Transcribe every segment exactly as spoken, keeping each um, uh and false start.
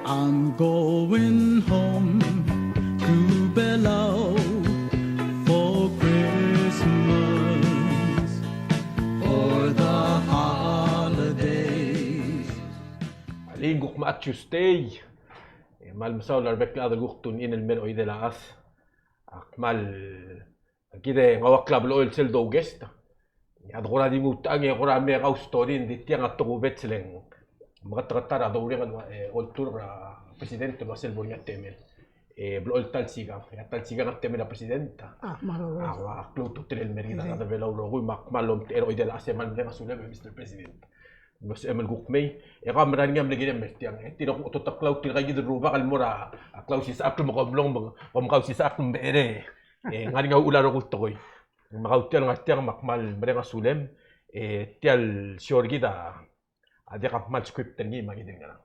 I'm going home to Belau for Christmas, for the holidays. Alii, ng kuk mad Tuesday. E kmal mesaul er a rebek el chad el kuk tune in el mei er a Oidel a Chad. Ak kmal Kid e ng ua klou a blechoel sel douguest. A de kora di nguu a techang e kora me kau story, ng di tiang a tokubets el ng meketeketang er a doureng el ua, e, olturk er a president el ua sel bo er ngii a temel. E blechoel ta el sikang, e a ta el sikang a temel a president. A, a, a klou a ultutelel el mer kid a rechad er a Belau el rokui, me ak kmal omtechei er a Oidel a Chad e kmal mereng a sulem e Mister President. Ng sebechem el kuk mei, e kau a mera er ngii a mle kirem el tiang, e tir a kuk ototeklau tirka kid el rubak el mo er a, a klausisechakl me kom mlong, me kom kausisechakl me becherei. E ng ngar er ngii a uchul a rokui el tekoi. Me kau tia el ngar tiang me ak kmal mereng a sulem, e tia el show er kid a, a diak a kmal script er ngii me a kid el ngerang.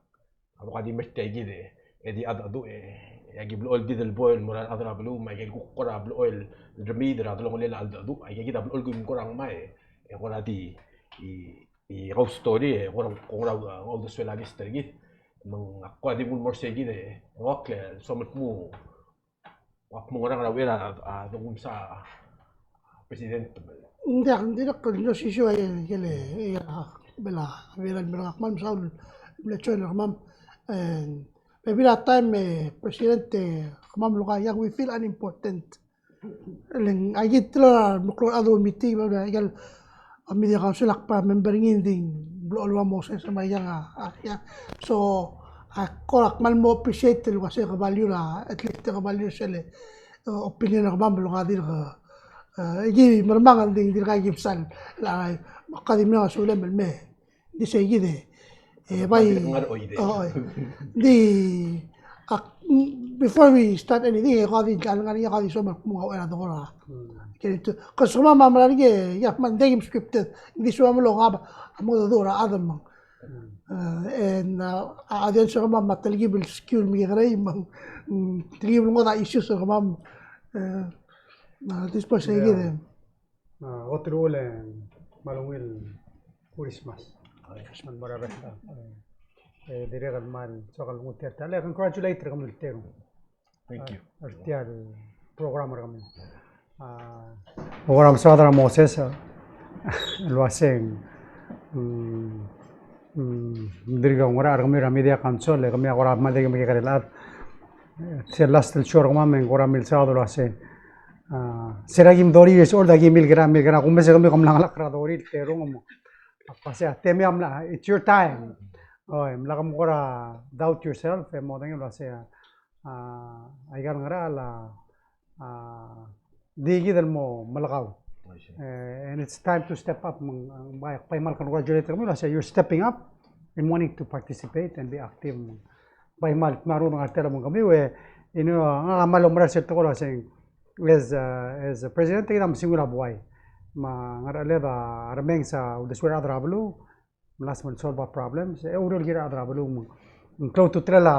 A bo ka di mer tia kid e, e di cheldecheduch e, e aki blechoel di delboi el mo er a rechad er a beluu, me aike el kuk kora blechoel el remiid er a delongelel a cheldecheduch, aike kid a blechoel kim kora ngmai e, e kora di, i, i kau story e, kora, kora, kora uldesuel a guest er kid. Me ng ak kora di nguu el mo er sei kid e, ng ua kle, soam el kmu, Ua kmo ngerang er a uchei er a, a, dongum sa president. Ng diak, ng dirrek el no sisiu a ikel, ikel, a, bla, bla, bla, kmal mesaul el mle join er kemam. E, bebil a taem e president e kemam el ua young, we feel unimportant. Le ng, a ikel, a, meklou a chad el meeting, bla, bla, ikel, a media council a kbo er a member er ngii, ng di blechoel ua Moses me a Iang a, a, ia. So, a kora kmal mo appreciate el ua se ke value er a, at least ke value er sel, e, opinion er kemam el ua dirk, e, ki mermang el di, dirk ki msal, la, me ak di mereng a sulem el mei. Di sei kid e. E, bai. Dirk ngar er a oidel. O, oi. Di, ak, before we start anything, e, ko di, ngar er ngii, ko di soam el kmo ng ua er a dokora. Hmm. Ke di tu, ko soam a mera er ngii, ia, me ng di kim scripted. Di soam el oba, a mo dodora a demang. Hmm. E, and, a, a audience er kemam a telkib el skill me kekerei, me ng, mm, telkib el ngodech a issues er kemam. E, a, this person, ia, kid e. A, oteruul e kmal ungil Christmas. Ai, Christmas. Kmal mo er a bek. E, e, dirrek el kmal soak el nguu tia el ta. Le congratulate er kemiu el terung. Thank you. A, er tia el program er kemiu. A, kora mesaod er a Moses, a, el ua se ng, mm, mm, dirk ngar er kemiu er a media council, e kemiu a kora kmal dirk mekekerei el chad. E, sel last el show er kemam e ng kora milsaod el ua se A, se er a kim thirty years old, a kim milkera, milkera, kumes e kemiu kom mla ngelakl er a thirty el terung me. Ak ua se, a, te mei a mla, it's your time. Oi, mla kem kora doubt yourself, e mo dengei el ua se, a, a, aika el ngerachel a, a, di kid el mo melekau. I see. E, and it's time to step up, me ng, bai, bai kmal congratulate er kemiu el ua se, you're stepping up and wanting to participate and be active. Bai kmal, kmal rudengei er tia el obengkemiu, e, you know, ngak a kmal oumera er sel tekoi el ua se ng, as, uh, as a president, e kid a mesiungel a buai. Me a ngercheled a remenges a uldesuir a rechad er a beluu, me last me ng solve a problems, e oureor el kirel a rechad er a beluu, me ng klou a ultutelel a,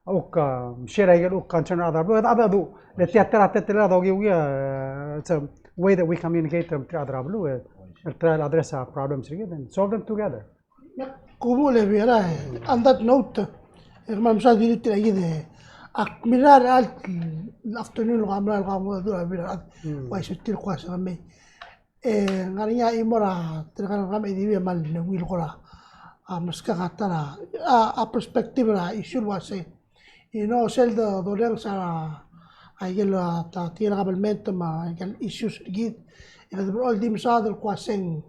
a kuk, uh, share a ikel kuk concern er a rechad er a beluu, e, a, a, a, le tia ta er a teletelel a dokiu, uh, it's a way that we communicate er tir a rechad er a beluu, e, el try el address a problems er kid and solve them together. Me ak kumuchel e Bill, e, on that note, e kmal mesaul el di tir a kid e, ak mirrael er a afternoon el kmal, kmal dua er a Bill, a, mm, uaisei tir ko ua se ng mei. E, ngar er ngii a chimo er a, tirka el ngar er ngii a chimo e di bai kmal ungil kora, a, meskak a ta er a, a, a perspective er a issue el ua se. You know, sel do, dolenges a, a ikel, a, ta, tia el government me a ikel issues er kid. E kede blechoel di mesaod el ko ua se ng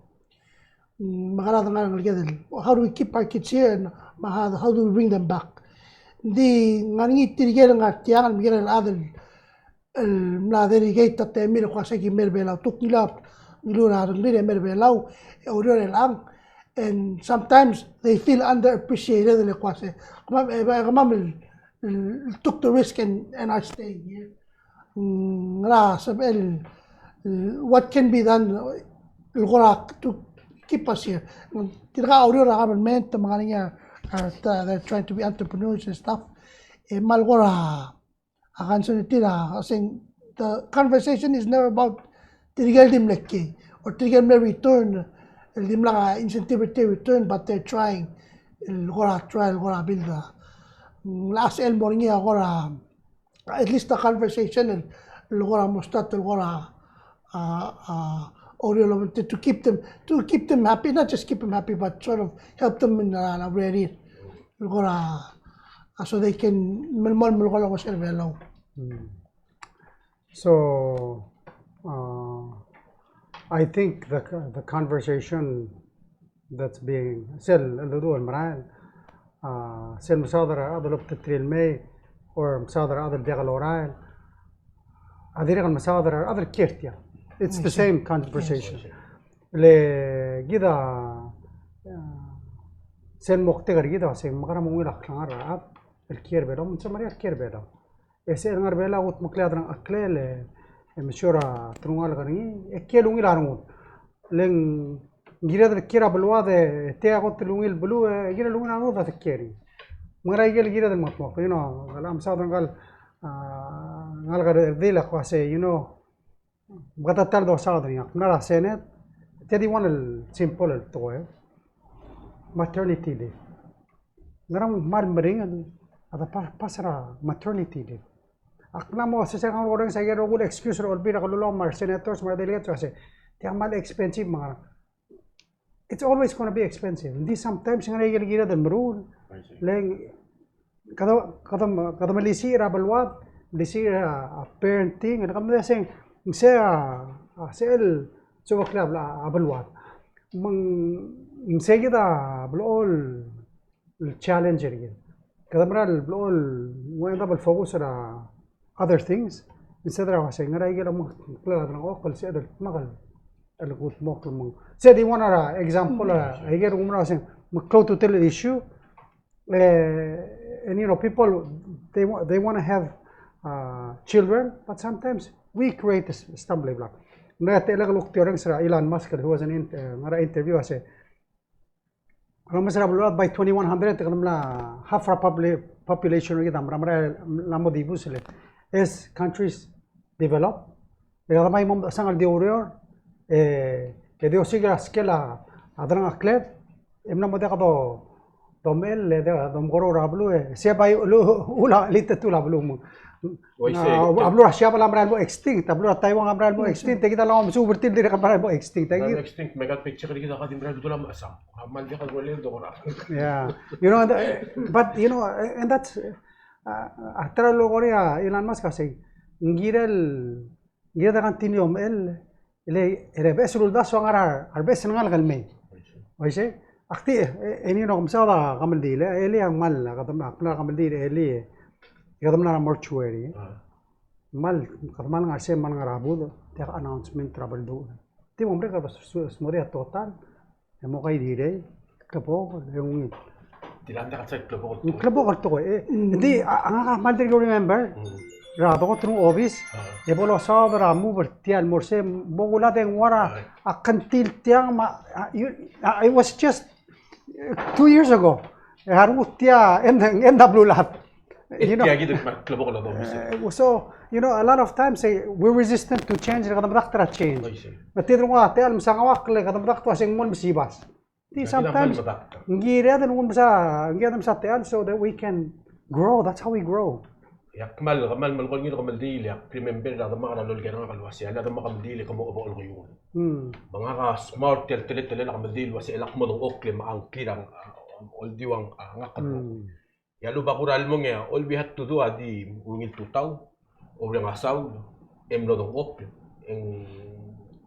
Mm, me a kora dengar er a ngelekel. How do we keep our kids here and how, how do we bring them back? Ng di ngar er ngii tirke el ngar tiang el mekerei el chad el, el mla dedicate a temir el ko ua se ki mei er a Belau. Tuk ngiluu, ngiluu er a rengrir e mei er a Belau, e oureor er chelechang. And sometimes they feel underappreciated el ko ua se. Kemam, e, kemam el, el took the risk and, and are staying here. Mm, ngera sebechel, mm, what can be done, uh, el kora to keep us here. Mm, tirka a oureor er a government, me ngar er ngii a, uh, they're trying to be entrepreneurs and stuff. E kmal kora, a concern er tir a, a se ng, the conversation is never about tirke el di mle kiei, or tirke el mle return, el dimlak a incentive er tir el return, but they're trying, el kora try, el kora build a, ng locha sel mo er ngii a kora, at least a conversation el, el kora mo start el kora, a, a, oureor el obengterir to keep them, to keep them happy, not just keep them happy, but sort of help them in a, a ready. El kora, a, so they can melemolem el kora olengeseu er a Belau. So, uh, I think the, the conversation that's being, sel, el dodech el merael, uh, sel mesaod er a rechad el obengterir el mei, or mesaod er a rechad el diak lorael, a dirrek el mesaod er a rechad el kiei er tiang. It's the same conversation. Le kid a, uh, sel moktek er kid a se ng mekera me ng ungil a klengar er a rechad el kiei er a Belau, me ng semeriar el kiei er a Belau. E sel ngar er a Belau a kudmeklii a delengcheklel, e mesiou er a telungalek er ngii, e kiei el ungil a rengud. Le ng kired el kiei er a beluad e tia kot el ungil beluu, e kired el ungil a rengud a te kiei er ngii. Me ng ngera ikel kired el mengedmokl, you know, kala mesaod er ngkal, a, ngalek el redil a kmo se, you know, Bkatata el dosaod er ngii, ak mla er a Senate, tia di one el simple el tekoi. Maternity leave. Ngera me ng kmal meringel a de pa-, pass er a maternity leave. Ak mla mo sesei er a ngar er a orrenges a ikel rokui el excuse er a Olbiil er a Kelulau me a re senators me a re delegates el uase, tia kmal expensive me a ngerang. It's always gonna be expensive. Ng di sometimes ng ngar er ngii a ikel kired el meruul. I see. Le ng kede, kede, kede melisiich er a beluad, melisiich er a, a parenting, e kede medengei se ng sei a, a sel sobeklii a bel-, a beluad. Me ng, me sei kid a blechoel el challenge er kid. Kede mera el blechoel el, ng end up el focus er a other things, instead er a uase ngera ikel omeklel a delengchokl el sebeched el dmak el, el kudmokl me ng. Sei di one er a example er a, ikel kuk mera el uase ng klou a ultutelel el issue, e, and you know, people, they wa-, they wanna have, uh, children, but sometimes we create a s-, stumbling block. Ng mera el kuk di orrenges er a Elon Musk, who was an in-, e, ngar er a interview, a se, Kede mesa er a beluad by twenty-one hundred, kede mla half er a popula-, population er kid a mera, mera el mla mo dibus el. As countries develop, e kede mei mo medechesang el di oureor, e, e di osiik er a skel a delengchekled, e mla mo diak do, domechell, e di, domekeroul er a beluu, e, sei a bai, ulu, ula, litetu el beluu me ng. Uaisei, a, a beluu er a Siabal a mera el mo extinct, a beluu er a Taiwan a mera el mo extinct, e kid a mla mo mesuub er tir el dirrek el mera el mo extinct. Mera el extinct, me kede picture er kid a kede mera el bedul a mechesang. A kmal diak el rolel el dorael. Yeah. You know, and, uh, but, you know, and that's, uh, a ta er a lolekoi er a Elon Musk a sei, ng kirel, ng kirel de continue omechell, e le, e le beches el uldasu a ngar er a, a rebeches el ngalek el mei. Uaisei. Ak di, e, e, you know, ke mesaod a kemeldiil, e, elii a kmal, a kede, a kmal kemeldiil, elii, e kede mla er a mortuary. Kmal, kede kmal ngar er sei, kmal ngar er a budech, tia el announcement er a belduch. Di mo merek a su-, smodii a total, e mo kai dirrek, klebokel, e ungil. Di le ng diak el klebokel. Klebokel el tekoi, e. Di, a, a ngak a kmal dirk remember, er a dongetengel a obis, e bo losaod er a move er tia el mo er sei, bo kulad e ng ua er a, a kngtil tiang me a, a, you, a, it was just two years ago. E a rengud tia, end, end a beluulechad. You know, tia kid el kmal klebokel a domes. Eh, so, you know, a lot of times, eh, we're resistant to change, kede medakt er a change. I see. Me tia el rengud a techall el msa ngak el kede medakt el uase ng mo el mesibas. Di sometimes, ng kired el msa, ng kired el msa techall so that we can grow. That's how we grow. E ak kmal, kmal melekoi el ngii el kemeldiil, e ak remember er a demak er a lolekoi er ngak el uase, a le demak a kemeldiil e ke mo oba olekiung. Me ngak a smart el teletelel a kemeldiil el uase, e lak mo dengchokl e me a ngklir a, a, oldiu a ngak el rokui. E a lebo a kuk er a lmong e a all we had to do a di ungil tutau, oureng a saul, e mlo dengchokl, e ng,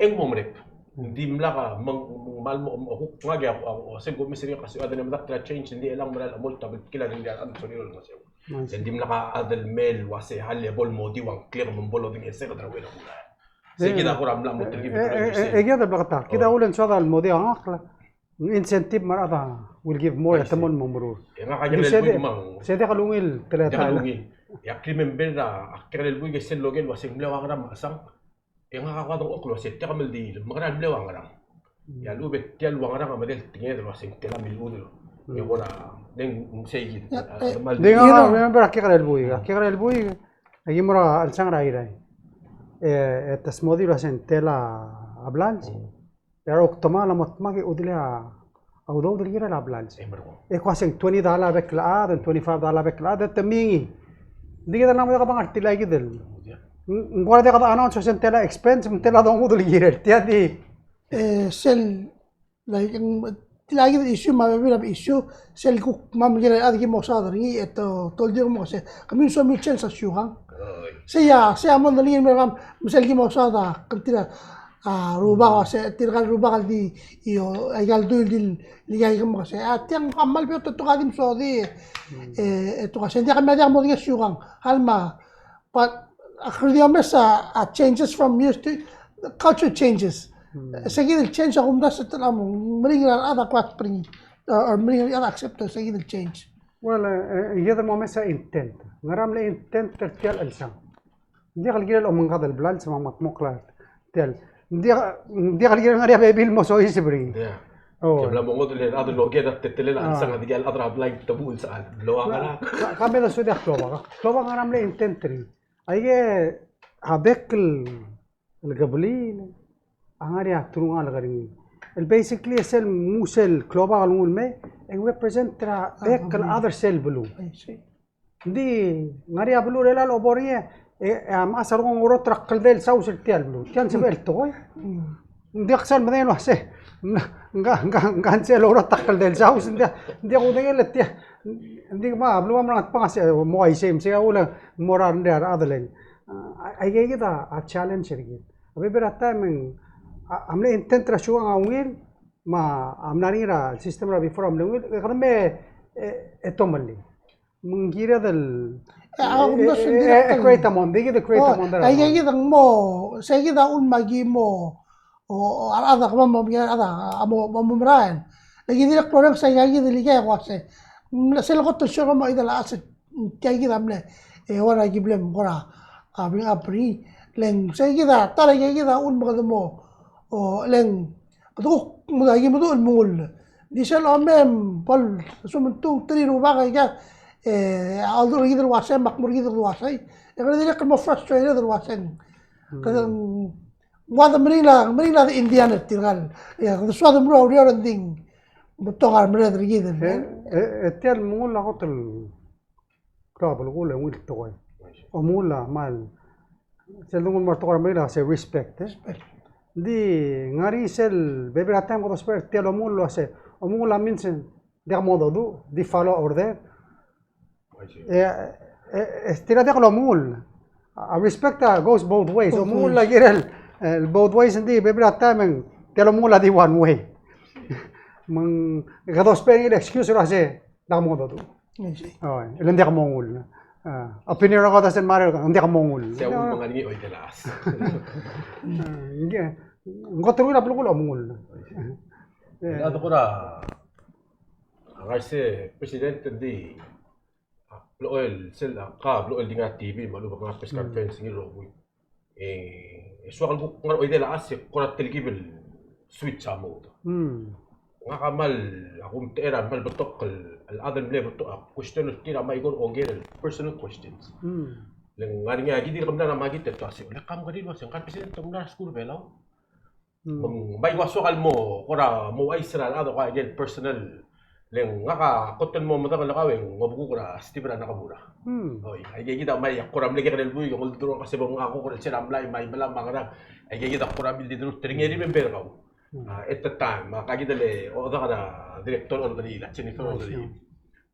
e ng mo merek. Ng dimlak a, me ng, me ng kmal mo, mo kuk ngak e a, a, a, se ng ko mes er ngii a kasiu a de medakt er a change, ng di chelechang mera el chemoit a bltkil a di ngii a chad el sorir el olengeseu. E ng dimlak a chad el mei el uase a le bo el mo diu a ngklek me ng bo lodengei se kede ruebet el kuk. Se kid a kuk er a mla mo telkib. E, e, e, e, kid a blak a ta. Kid a ulen soad el mo diu a ngklek. Ng incentive me a rechad a will give more, e te mo el mo meruul. E ngak a kekerei el buik me ng. Se diak el ungil, tela diak el ungil. E ak remember a kekerei el buik e sel loker el uase ng mle ua ngerang me a chesang. E ngak a kuk dengchokl el uase tia kemeldiil, me ngera el mle ua ngerang. E a lechub e tia el ua ngerang a medal tekinged el uase ng tela milechudel. E kora, ng sei kid. Di ngak a remember a kekerei el buik, a kekerei el buik. A ki mo er a chelsang er a Irrai. E, e te smodii el uase ng tela a blals. E a rokui a mo dmak e chudelii a, a udoud el kirel a blals. E kmo se ng twenty dollar a bek el chad, twenty-five dollar a bek el chad, e te mingii. Ng di kid a mla mo diak a bang er tia kid el. Ng, ng kora diak a announce el se ng tela expense, me ng tela dongud el kirel. Tia di. E, sel, like, ng, tia kid el issue me a bebil a issue, sel kuk me a kirel a chad ki mo saod er ngii, e te, te oldiu el mo se, kemiu ng somiu el change a siukang. Sei a, sei a mo er ngii el me er kemam, me sel ki mo saod a, kemtira, a, rubak, se, tirka el rubak el di, io, aika el dui el di, di aika el kmo se, a, tiang, a kmal beot e te kuk di msodii, e, e te kuk se, ng diak, me a diak modengei a siukang, alma, but, a, kede di omes a, a changes from years to, culture changes. Sei kid el change a kumdasu e te mla mo, meringel a rechad a kuk spreading, or, or meringel a rechad a accept, sei kid el change. Well, e, e, kede mo omes a intent. Ngera mle intent er tia el chelsang. Ng diak el kirel omengkad el blals me a mengedmokl er tia el. Ng diak, ng diak el kirel ngar er ngii a bebil el mo soiseb er ngii. Ia. O. Ke mla mo ngodech el chad el oker a teletelel a chelsang a dikea el chad er a blai te buch el sechal. Loa ngera. Ka, ka me dosuub a klobak. Klobak ngera mle intent er ngii. Aike a bek el, el kebliil a ngar er ngii a telungalek er ngii. El basically e sel nguu sel klobak el nguu el mei, e ng represent er a bek el chad er sel beluu. I see. Ng di ngar er ngii a beluu er chelecha el obo er ngii, e, e a mechas a renguk e ng oureor er a kldei el saus er tia el beluu. Tia ng sebechel el tekoi. Ng diak sel medengei el uase, ng, ng, ng, ng sel oureor er a kldei el saus, ng diak, ng diak kudengei el tia. Ng di me a beluu me a Ngatpang a se, mo uaisei, me se a uchul e ng mo er a rengrir a rechad el. A, aike kid a, a challenge er kid. A bebil er a taem e ng, a, a mle intent er a siukang a ungil, me a mla er ngii er a system er a before a mle ungil, e kede me, e, e tomellii. Me ng kired el, e, a, e, e, e, e, create a bond, di kid el create a bond er a. Aike kid a ng mo, sei kid a uchul me aki mo, o, o, a rechad a kemam a mo, a rechad a mo, mo, mo merael. Le kid a dirrek el orrenges aika kid el ika el uase. Ng mle sel kot el show er kemam a idel a asset, tia kid a mle, e, ua aki blam kora, a, bring up er ngii. Le ng sei kid a, ta er aika kid a uchul me kede mo, o, le ng, kede kuk, mo, aki meduch el mengull. Di sel omem, bo lsekum ng twenty rubak aika, e, a uldurech er kid el uase, me ak mo er kid el uase. E kede dirrek el mo frustrated el uase. Kede, ng ua de meringel a, meringel a de Indian er tirka el. Ia, kede soad el meruul a ureor e ng di ng betok a remerreder er kid. E, e, e tia el mengull a kot el klou a belkul e ungil tekoi. Omengull a kmal, sel dengu el mo er a tekoi er a Merikel a se respect, e? Respect. Ng di ngar er ngii sel bebil er a taem kede ousbech er tia el omengull el uase, omengull a means e ng diak mododu, di follow order. I see. E, e, e, tia el diak lomengull. A respect a goes both ways. Both ways. Omengull a kirel, e, both ways, ng di bebil er a taem e ng tia el omengull a di one way. Me ng, kede ousbech er ngii el excuse el uase, diak mododu. I see. Oi, le ng diak mongull. A, opinion er kau a doesn't matter, ng diak mongull. Sei a uchul me ng ngar er ngii oidel a chais. A, ng, ng kot el ungil a belkul a omengull. E. A, de kora, a, ngar er se president ng di, a, blechoel sel, a, ka blechoel di ngar er a T V me a lechub e ng ngar er a press conference er ngii el rokui. E, e soak el kuk ngar er a oidel a chais e kora telkib el switch a mo. Hmm. Ngak a kmal, a kumtechei er a kmal betok el, el chad el mle betok a question er tir a kmal kora oker el personal questions. Hmm. Le ng ngar er ngii a kid el kmal mla er a makit e te uase, le kam kede di el uase, ngka el president a mla er a skuul er a Belau. Hmm. Me ng bai ua soak el mo, kora mo ouchais er a rechad el kora aike el personal. Le ng ngak a kot el mo medengei el kau e ng obekuk er a Steve er a Nakamura. Hmm. Oi, aike kid a kmal kora mle kekerei el buik, e ng oldurong a se bo mngak a kuk er a chelsel a mlai, me a imelam me a ngerang. Aike kid a kora mle di deruul er ngii e remember er kau. Hmm. A, at the time, a, ka kid el odak er a director Olkeriil, a Jennifer Olkeriil.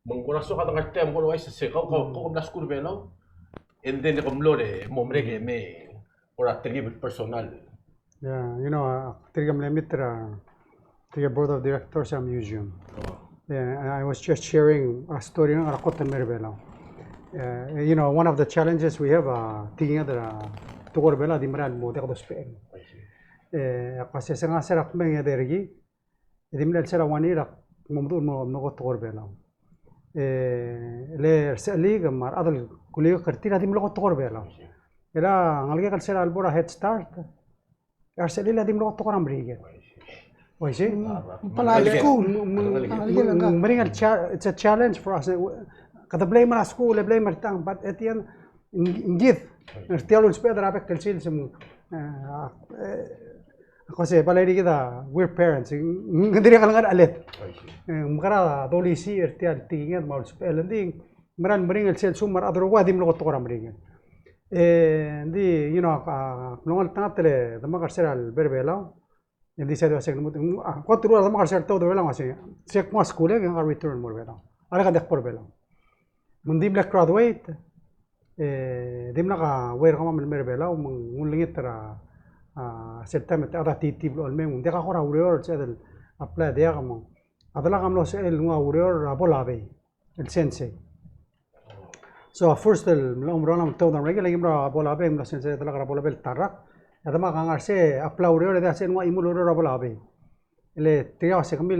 Me ng kora soak a dengar er tia, me ng kora ouchais el se kau, kau, kau kom mla er a skuul er a Belau. And then e kom mlo er a, mo merek e me, kora telkib el personal. Yeah, you know, a, tirke el mle meet er a, tirke el board of directors er a museum. Oh. Yeah, and I was just sharing a story er a kot el mei er a Belau. E, you know, one of the challenges we have, a, tekinged er a tekoi er a Belau a di merael el mo diak dousbech. I see. E, ak uase se ng ngar er a kmenged er kid, e di mle er sel one year e ak mo meduch el mo, mo kot el tekoi er a Belau. E, le er a sechelik me a rechad el kulikek er tir a di mlo kot el tekoi er a Belau. E le ngalek el sel lebo er a Head Start, e a resechelik a di mlo kot el tekoi er a Merikel. Oi, se? Mm, pala school. Mm, mm, mm, meringel cha-, it's a challenge for us. Kede blame er a skuul, e blame er tang, but at the end, ng-, ng kid, er tia el ulsbeched er a bek el sils, e, e, Because, e, balai er kid a, we're parents. Ng, ng dirrek el ngar er a cheled. E, ng mekera dolisiich er tia el tekinged me a ulsbechel, ng di, ng mera el meringel sel sum me a rechad el rokui a di mlo tekoi er a meringel. E, ng di, you know, a, a, mlo ngeltengat el demak er se er a lebo er a Belau. Ng di se di ua se ng, a, kot el ua demak er se er a lebo er a Belau, ua se, se kmo a skuul e ke ngar er a return el mo er a Belau. A lak a diak bo er a Belau. Me ng di mle graduate, e, dimlak a uai er kemam el mei er a Belau, me ng ulengit er a, a, sel taem e te chad a titi el blechoel mei, me ng diak a kora ureor el sebeched el apply, diak, me a delak a mlo sebechel el nguu a ureor er a Ponape, el sensei. So, a first el mlo oumerang a mle tuobed er a Merikel, e aki mlo er a Ponape, mlo sensei a delak er a Ponape el ta el rak. E a demak a ngar er sei, apply a ureor, e diak, sebechel el nguu a chimo el ureor er a Ponape. Le tirka a ua se kemiu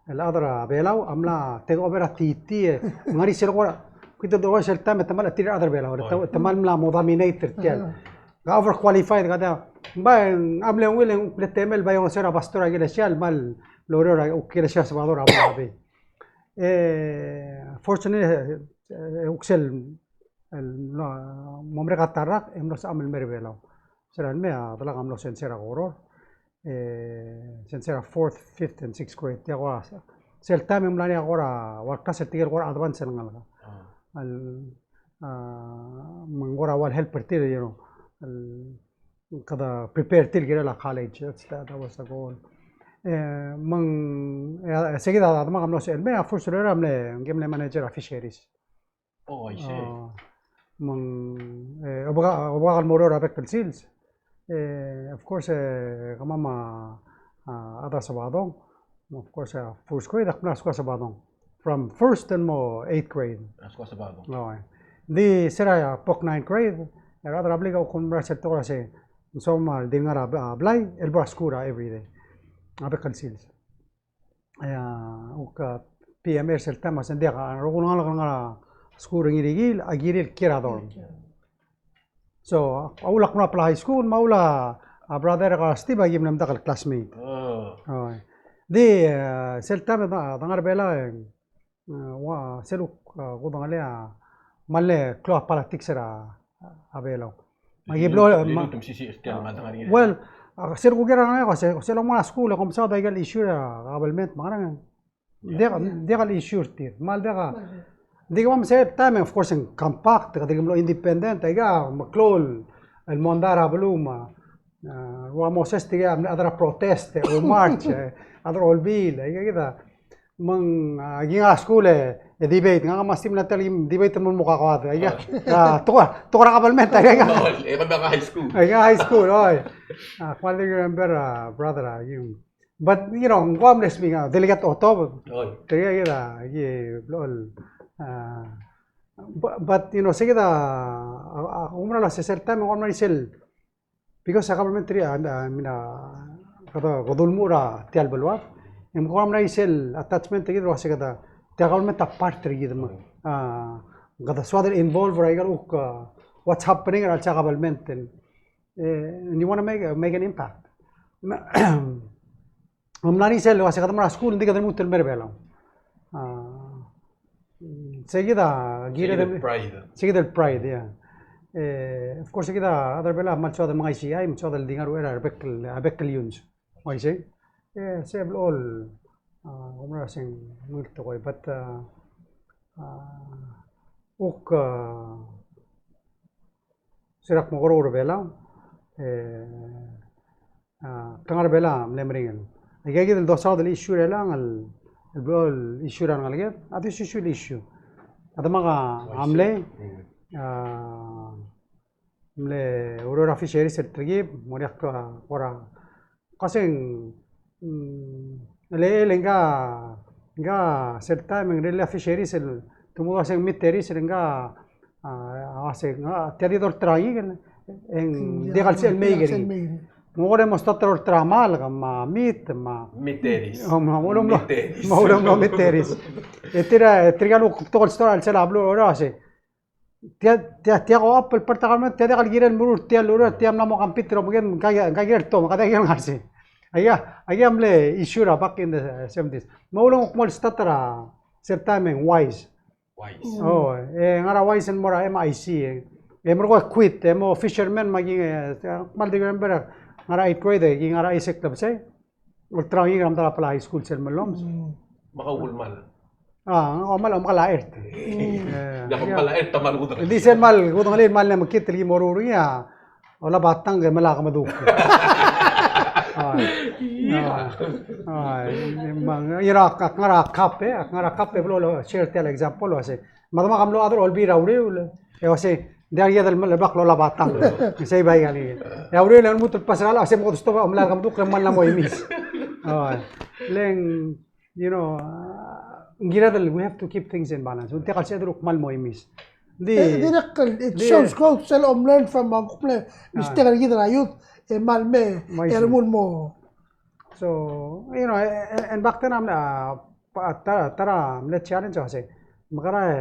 el chad er a Belau a mla take over a titi, e ng ngar er sel kora, kid a dolekoi sel taem e te kmal chetil a rechad er a Belau, te, te kmal mla mo dominate er tia el. Ka overqualified, ka diak. Ng bai, a mle ungil e ng kuk mle temel el bai ongesu er a pastor er a ikelesia el kmal oureor er a ikelesia er a Sabadong er a Ponape. E, fortunately, e, e, kuk sel, el, no, mo merek a ta el rak, e mlo sebecham el mei er a Belau. Se er a lemei a delak a mlo sensei er a Koror. E, sensei er a fourth, fifth, and sixth grade. Tia kora, sel taem e ng mla er ngii a kora, ua el class er tirke el kora advance el ngalek. A. El, a, me ng kora ua el help er tir, you know, el, kede prepare er tir el kirel a college. That's, that, that was the goal. E, me ng, e, se kid a demak a mlo sebechel el mei, a first el ureor a mle, ngii a mle manager er a fisheries. Oh, I see. A, me ng, e, obekak, obekak el mo oureor er a bek el sils. E, of course, e, kemam a, a, chad er a Sabadong. Of course, a, first grade, ak mla er a skuul er a Sabadong. From first el mo eighth grade. Er a skuul er a Sabadong. Ng di se er a bo ninth grade, e a rechad er a blik a kuk mera sel tekoi er a se, ng soam el di ngar er a, a, blai, el bo er a skuul er a everyday. A bek el sils. E a, uk a P M A er sel taem a se ng diak, a rokui el ngalek el ngar er a skuul er a Ngirikil a kirir el kiei er a dorm. So, a ulak mla apply high school, me a ula, a brother er a Steve a ki mle medakl el classmate. Oh. Oi. Di, e, sel taem e de ngar er a Belau e, e, ua, sel uk, e, kudengelii a, me a le klou a politics er a, a Belau. Me a ki blo, me, well, a, sel kuk er a ngalek, se, sel omko er a skuul e kom saod a ikel issue er a government, me a ngerang. Diak, diak el issue er tir. Me a le diak a, di kemam sel taem, of course, ng compact, kede di mlo independent, aika, me a klou el mondai er a beluu me a, a, ua Moses tirke a mle chad er a protest, e, or march, e, chad er a olbiil, aika kid a. Me ng, a, ki ngar er a skuul e, e debate, ngak me a Steve Natal, debate el mo kakoad, aika, a, tekoi, tekoi er a government, aika. E, high school. Aika, high school, oi. A, kmal di remember, a, brother, a, ki But, you know, ng ko a mle speak, a, Delegate Otto, oi, tirke kid a, ki blechoel, a, bu-, but, you know, se kid a, a, a, ko mera el ua se sel taem, ko mera sel, because a government er tir a, a, I mean, a, kede, kede ulemuchel er tia el beluad, e ko mera sel attachment er kid el ua se kede, tia el government a part er kid me, a, kede soad el involve er a ikel uk, a, what's happening er a chelsel a government, and, e, and you wanna make, make an impact. Me ng mla er ngii sel ua se kede mo er a skuul, ng di kede lmuut el mei er a Belau. A, se kid a, se kid el pride. Se kid el pride, yeah. E, of course, se kid a chad er a Belau a kmal soad el mengaisiai, me soad el di ngar er a uchei er a rebek el, a rebek el iungs. Uaisei. E, se blechoel, a, ko mera se ng ungil tekoi, but, a, a, uk, a, se er a kmo ko er a Belau, e, a, te ngar er a Belau a mle meringel. Aika kid el dosaod el issue er chelechang el, el blechoel issue er a rengalek, a di issue el issue. A demak a mle, a, mle oureor er a fisheries el telkib, mo er ngii a kora Koseng, mm, ele, ele ngka, ngka sel taem e ng rirellii a fisheries el, te mo ua se ng meat terries el ngka, a, a se ngka, tia di dolterau a ngikel, e ng diak el sel mei er ngii. Mo kora mo start el dolterau a malk, me a meat, me a meat terries. O, me a, me a, meat terries. Me a, me a meat terries. E tir a, e tirka el kuk tekoi el store el sel a beluu er a se. Tia, tia, tia ko opp el part er a government, tia diak el kirel el meruul er tia el ureor, tia mla mo compete er a obengked, ngka, ngka kirel el to, me ka diak el ngar er sei. Aika, aika mle issue er a back in the seventies. Me a uleng kuk mo el start er a sel taem e ng Wise. Wise. O, e ngar er a Wise el mo er a M I C, e. E merekong e quit, e mo fisherman me a ki, e, kmal di remember, ngar er a eighth grade, e ki ngar er a isei el klebesei. Olterau ngii er a medal a Palau High School sel mellomes. Mm. Me kau kmal. A, o kmal, o kmal a ert. Mm. E, ia, kmal a ert a kmal kudengelii. Di sel kmal kudengelii, kmal mle mekngit el ki meruul er ngii a, olab a tang e melai a kemeduk. A, a, a, me ng, e a, ak ngar er a cup e, ak ngar er a cup e blo, lo, share tia el example, el uasei. Me a demak a mlo chad er a Olbiil er a uriul, e uasei, ng diak kired el mle bla klolab a tang. Sei bai kali. E a uriul e ng lmuut el pass er a llach, uasei mo kede stop a omelai a kemeduk, le ng kmal mla mo imis. O, le ng, you know, a, ng kired el, we have to keep things in balance. Ng diak el sebeched el kmal mo imis. Di, e, dirrek el, it di, shows growth, sel om learn from, a, kuk mle, a, mistake er kid er a youth, e kmal me, mo imis, e remuul el mo. So, you know, e, e, and back then, a, a, ta er a, ta er a mle challenge a uasei, mekera e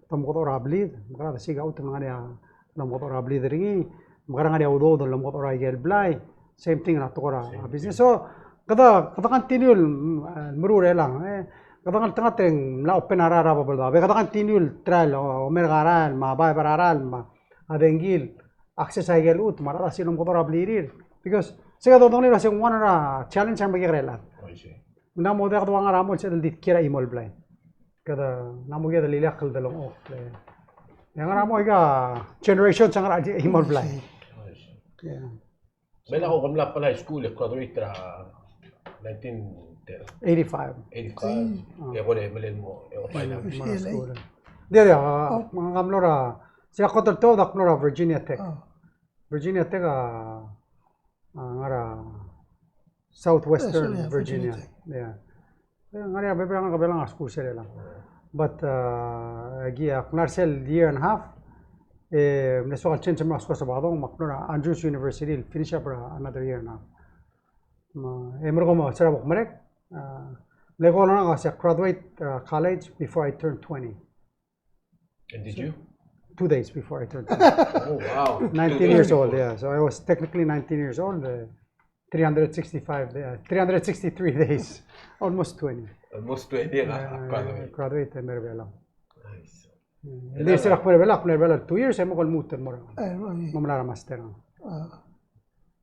te omekedechor a blid, mekera e de siik a chutem el ngar er ngii a lomekedechor a blid er ngii, mekera e ngar er ngii a udoud el lomekedechor a ikel blai, same thing er a tekoi er a business. So, kede, kede continue el, mm, meruul er chelechang, e, kede ngeltengat e ng mla open a rael er a Babeldaob, e kede continue el try el, o, omerk a rael, me a baeb er a rael, me a dengki el access a ikel chutem, me a rechad a siik el lomekedechor a blirir. Because, se kede dodengei el uasei ng one er a challenge er a mekekerei el chad. I see. Ng mo diak dua ngar er a mong el sebeched el di kiei er a chimo el blai. Kede ng mo kired el ileakl el delengchokl. E ngar er a mong aika generations a ngar er a chimo el blai. Yeah. Me a kuk mla Palau High School e graduate er a nineteen eighty-five. Eighty-five. Mm. E kora mle mo, e kora mle mo er a school. Di, di, a, ng mlo er a, se er a kot el tuobed ak mlo er a Virginia Tech. Oh. Virginia Tech a, a, ngar er a Southwestern, yeah, Virginia. Virginia Tech. Yeah. E, ngar er ngii a bebil er a, bebil er a skuul sel chelechang. But, a, aki, a, ak mla er sel year and a half, e, mle soak el change el mo er a skuul er a Sabadong, me ak mlo er a Andrews University, finish up er a another year and a half. Me, e, merekong me se er a bo kmerek, a, mle goal er ngak a se graduate, a, college before I turn twenty. And did you? Two days before I turned twenty. Oh, wow. Nineteen years old, yeah. So I was technically nineteen years old, uh, three hundred sixty-five, uh, three hundred sixty-three days. Almost twenty. Almost twenty, yeah, yeah, graduate. Graduate, e mei er a Belau. Nice. Mm. Ng di se er a kmo er a Belau, kmo er a Belau two years, e mo ko lmuut el mo er a, e, mo mla er a master. A.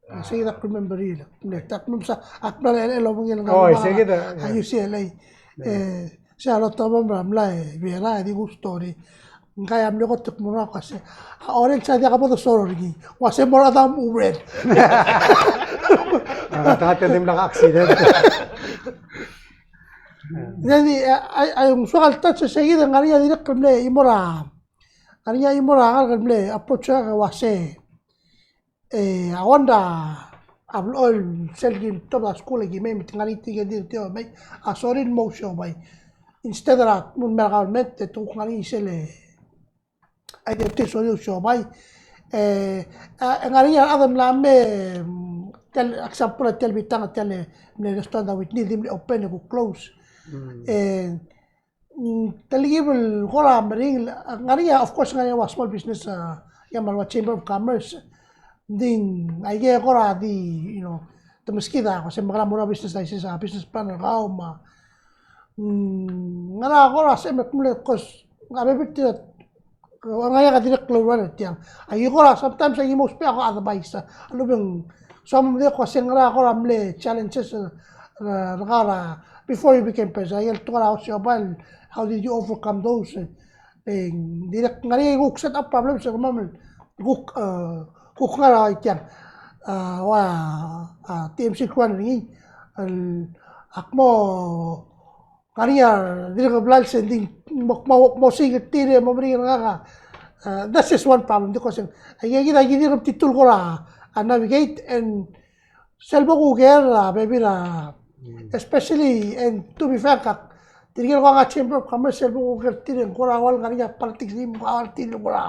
A, sei kid ak remember er ngii. Mle, ak mle sa, ak mla er a, el obengkel ngar, oh, sei kid a, a, yeah, U C L A. Yeah. E, sei a lotemem er a mla, e, Vera, e di ku story. Ngka a mle kot el kmo er ngak a se, a orange a diak bo dosaod er ngii. Ua se mo er a dam uren. A, ngak a te dimlak a accident. Ng di, a, a, a, ng soak el touch, sei kid a ngar er ngii a dirrek el mle chimo er a, ngar er ngii a chimo er a ngalek el mle approach er ngak el ua se. E, a ua ngera a blechoel sel kim tuobed a skuul e kim mei me te ngar er ngii tirke el di, di mei, a sorir el mo ousiobai. Instead er a kmo ng mei er a government, e te kuk ngar er ngii sel, e, a idea el sorir el ousiobai. E, a, ngar er ngii a rechad el mla me, mm, tia el example, tia el bitang, tia el mle restaurant a Whitney, di mle open e kuk close. Mm. E, mm, telkib el kora meringel, ngar er ngii a, of course, ngar er ngii a ua small business, a, ia me a ua Chamber of Commerce. Ng di, aike kora di, you know, te meskid a, ko se mekera mo er a business license, a business plan er kau me a, mm, ngar er a kora se me kmle, of course, a bebil tir a, ngar er ngii a dirrek el oureor er tiang. Aike kora, sometimes aike mo ousbech a ko advice, a lobeng, so me ng di ko se ngar er a kora mle challenges, e, er kau er a, before you became president, aike el tekoi er a ousiobai, how did you overcome those? E, e, dirrek ngar er ngii a kuk set up problems er kemam el kuk, e, kuk ngar er a tiang. A, ua, a, T M C Kwan er ngii, el, ak mo, ngar er ngii a dirrek el blals e ng di, mo, mo, mo osiik er tir e mo meringel er ngak a, e, that's just one problem, di ko se ng, aike kid a ki dirk mtitur el kora, a, navigate and sel bo kuker a bebil a, mm, especially, and to be frank, ak, tirke el kora ngar er a Chamber of Commerce, sel bo kuker tir e ng kora ua el ngar er ngii a politics, ng kora ua tir el kora.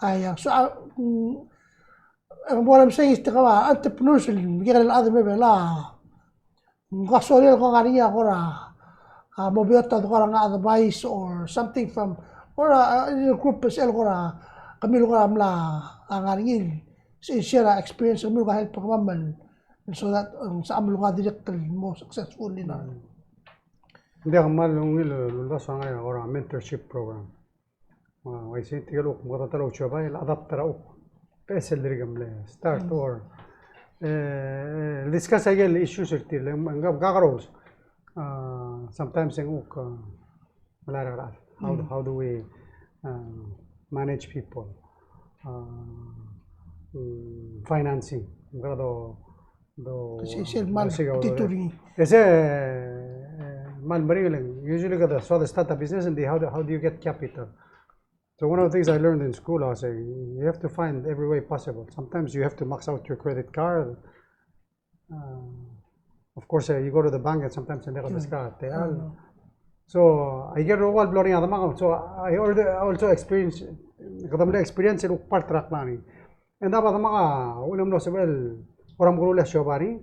Aia, so, a, mm, e ng bo lem sei, ng di kora entrepreneurs el, mekekerei el chad el mei er a Belau. Ng kora sorir el kora ngar er ngii a kora, a, mo beot a kora ngar er ngii a advice or something from, or a, a, group er sel kora, kemiu el kora mla, a, ngar er ngii, se share a experience er kemiu el kora help er kemam el, so that, um, se kemam el kora dirrek el more successful in our. Ng di kmal ungil el uldasu a ngar er ngii a kora mentorship program. Me uaisei tirke el kuk meketeketang er a ousiobai el adapt er a kuk beches el dirk mle start, mm, or eh, discuss aike el issues er tir, le ng, ng kakerous. Uh, sometimes e ng kuk, uh, melai er a rechad. How, how do we, uh, manage people? Uh, mm, financing. Ng kora do, do, sel, sel kmal, sel kmal, tituring. E se, eh, kmal meringel, usually kede soad el start a business, and the, how do, how do you get capital? So one of the things I learned in school, I was saying, you have to find every way possible. Sometimes you have to max out your credit card. Uh, of course, uh, you go to the bank and sometimes they never discard. So, aike el rokui el blo er ngii a demak, so I already also experience, kede mle experience el kuk part er a klengar er ngii. Ng di a demak a uchul me ng mlo sebechel el kora mekerulel a siobai er ngii,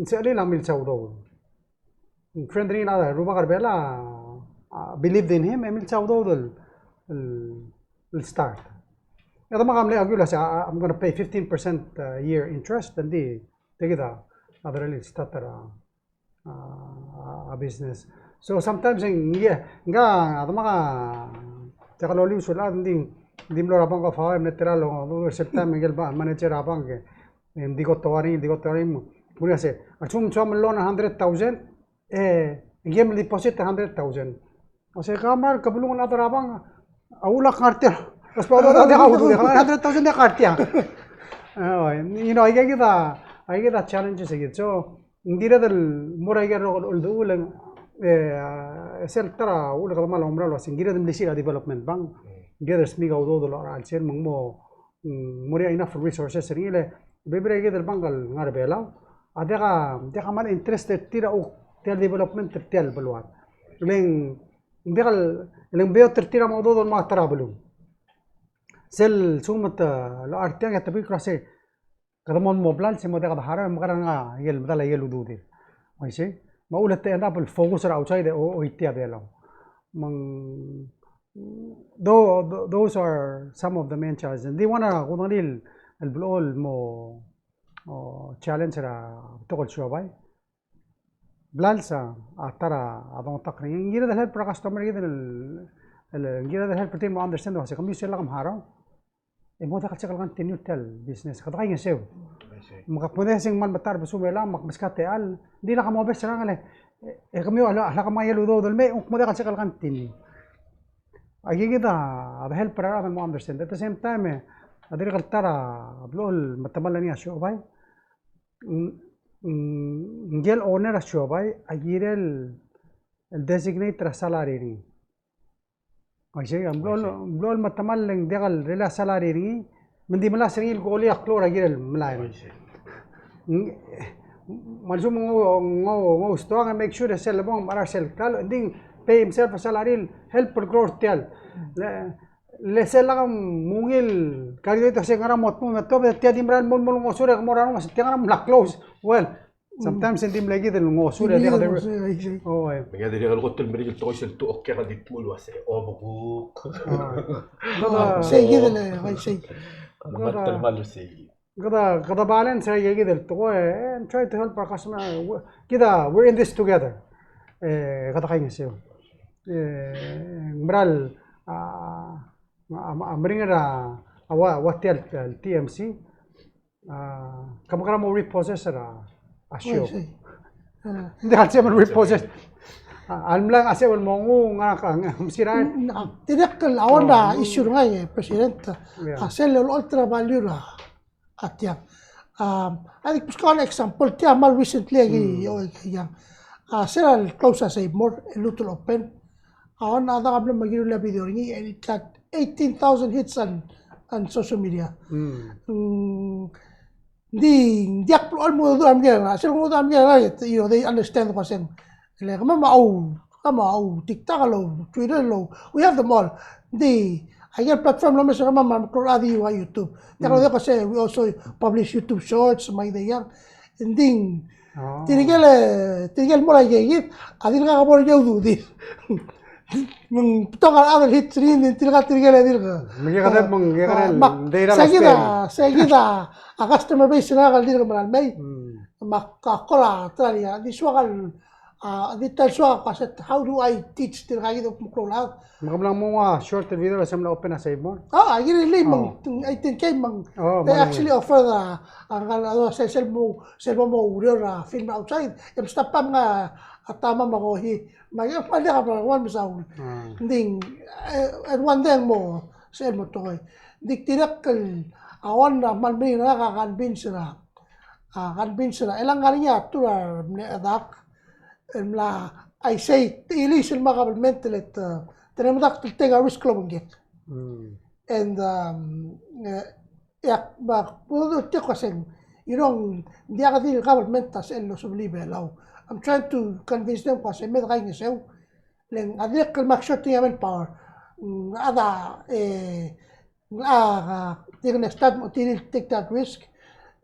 ng sebechir a milsa udoud. Ng friend er ngii el rubak er a Belau, uh, believed in him, e milsa udoud el, el, el start. E a demak a mle argue el uase, "I, I'm gonna pay fifteen percent a year interest," and di, tia kid a, a derellii el start er a, a, a business. So sometimes ng, yeah, ng di a demak a, tia el olius el chad, ng di, ng di mlo er a Bank of Hawaii, me ng tela el, sel time, ng di el manager er a bank, e ng di kot er ngii, ng di kot er ngii, me ng uase, a lsekum ng soam el loan a hundred thousand, e ngii a deposit a hundred thousand. Uase, kemam a kebelung el chad er a bank, a uchul a kngar tiang. Uase, a hundred thousand a kngar tiang. You know, aike kid a, aike kid a challenges aike kid. So, ng kired el mo er aike el rokui el, el, e, sel ta er a uchul e kede kmal oumera el uase ng kired el melisiich er a development bank. Ng kired el smiik a udoud el locha er a chelsel me ng mo, mm, mo er ngii a enough resources er ngii le bebil er aike kid el bank el ngar er a Belau a diak a, diak a kmal interest er tir a kuk tia el development er tia el beluad. Le ng diak el, le ng beot er tir a mo udoud el mo er a ta er a beluu. Sel lsekum te locha er tiang e te bek el uase kede mo, mo blals e mo diak de harau, e mekerang a ikel medal a ikel ududir. Uaisei? Me a uchul e te end up el focus er a outside e o, oitii a Belau. Me ng, tho-, tho-, those are some of the main challenges. Ng di one a kudengelii el blechoel el mo, o, challenge er a betok el siobai. Blals a ta er a dongetakl er ngii. Ng kired el help er a customer er kid el, el, ng kired el help er tir el mo understand el uase kemiu sel lak mharau e mo diak el sebechek el continue tia el business. Kede kaingeseu. Me ak mo diak sel kmal metacherbesul el mei, me ak meskau a techall, ng di lak mobes er a ngelekel, e kemiu a lak, a lak mei el udoud el mei, e ng mo diak el sebechek el continue. Aike kid a behelp er a rechad el mo understand. At the same time, e, a dirrek el ta er a blechoel el metemall er ngii a siobai, ng, ng, ngike el owner er a siobai a kirel el designate er a salary er ngii. Uaisei, a blechoel, blechoel metemall e ng diak el relay a salary er ngii, me ng di melasem er ngii el kuk olii a klou er a kirel melai er ngii. Ng, me a lsekum ng, ng, ng, ng stoang e make sure e sel lebong me a cheral sel klalo, ng di pay himself a salary el help el klou er tial. Le, le sel lak mungil, karidoit a se ngera mo tmuu me tuobed, tia di merael el mo, mo ngosur e ke mo er a rengum, se tia ngera mla close. Well, sometimes e ng di mle kid el ngosur e diak de. Oh, e. Me ng diak el kot el meringel el tekoi sel tu, okay, ka di tmuu el uase obekuk. Sei kid el, sei. Kede, kede balance er aike kid el tekoi, e, and try to help our customer. Kid a, we're in this together. E, kede kaingeseu. E, ng mera el, a, a, a meringel er a, a ua, ua tia el, el T M C, a, ke mekerang e mo repossess er a, a show. Ng diak el sebechem el repossess. A, a mla, a sebechem el mo nguu, ngak a, ng, msirael. Ng, a, dirrek el a one a issue er ngii, e, President. A sel olecholt er a value er a a tiang. Um, I think, beskau a example, tia kmal recently a ki, o, e, tiang. A, sel close a Save More, e lmuut el open. A, one a dak a mlo mekiru el video er ngii, and it got eighteen thousand hits on, on social media. Mm, ng di, ng diak blechoel mo dmu er a Merikel, a, sel mo dmu er a Merikel, you know, they understand ko seng. Le kemam a ou, kemam a ou TikTok el ou, Twitter el ou, we have them all. Ng di, aike el platform el omes er kemam a meklou el chad a di ua YouTube. Ng diak el, mm, diak el se, we also publish YouTube Shorts, me a idea. Ng di, tirke el, tirke el mo er aike kid a dirkak bo er ngii a ududir. Me ng betok a rechad el hit er ngii, ng di tirka tirke el dirk. Me ng kede, me ng kede, me ng di, sei kid a, sei kid a, a customer base er ngak el dirk merael mei. Mm. Me ak kora try a, di soak el A, di ta el soak a kmo se, how do I teach tirka kid el kuk mo klou el chad? Me ke mla mo ua short video el se mla open a Save More? A, a, kirel mong, I think kei mong, they actually offer a, a, a, sel, sel mo, sel mo mo oureor er a film outside, e mstop a ngar a ta me a kohi, me a, me a diak a bla one mesaul. Ng di, e, e one day mo, sel mo tekoi. Ng di dirrek el, a one a kmal meringel er ngak a convince er a, a, convince er a, e le ngar er ngii a turn er a mle chedak, el mla, I say, te ilease el mo er a government el te, te mla medakt el take a risk el obengkek. And, um, e, e ak, me ak, bo de tia el kmo se, you know, ng diak di el government a sel losebelii a Belau. I'm trying to convince them el kmo se me de kaingeseu, le ng dirrek el make sure te ngii a manpower. Mm, a da, e, a, a, they gonna start mo tir el take that risk.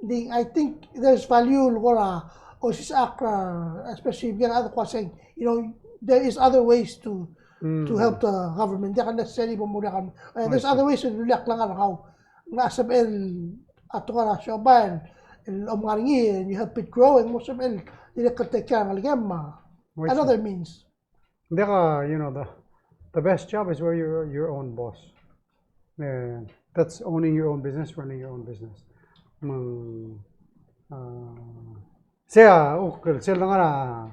Di, I think there's value el kora osisechakl er a, especially being a kmo se, you know, there is other ways to, to help the government. Diak necessarily bo muriak, e, there's other ways to, diak el ngar er kau. Ng sebechel a tekoi er a siobai el, el om ngar er ngii, and you help it grow, e ng mo sebechel dirrek el take care er a ngelekem, a, another means. Diak a, you know, the, the best job is where you're your own boss. E, that's owning your own business, running your own business. Me ng, a, sei a, uk, sel ngar er a,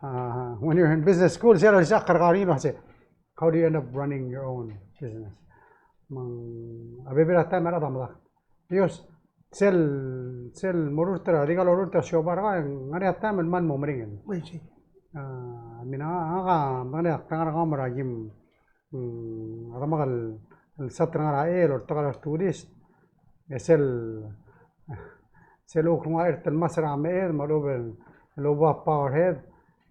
a, when you're in business school, sei a, sei a kerrekar er ngii el uase, how do you end up running your own business? Me ng, a bebil er a taem a rechad a medakt. Because sel, sel morurt er a, di kal orurt er a siobai er kau, ng ngar er ngii a taem el kmal mo meringel. Oi, sei. A, I mean, a, ngak a, me ng ngar er ngii a taem er kau me a kim, mm, a demak el, el sat er a ngar er a chei el oltak er a tourist, e sel, sel kuk nguu a chert el mas er a meched, me a lechub el, el oba power head,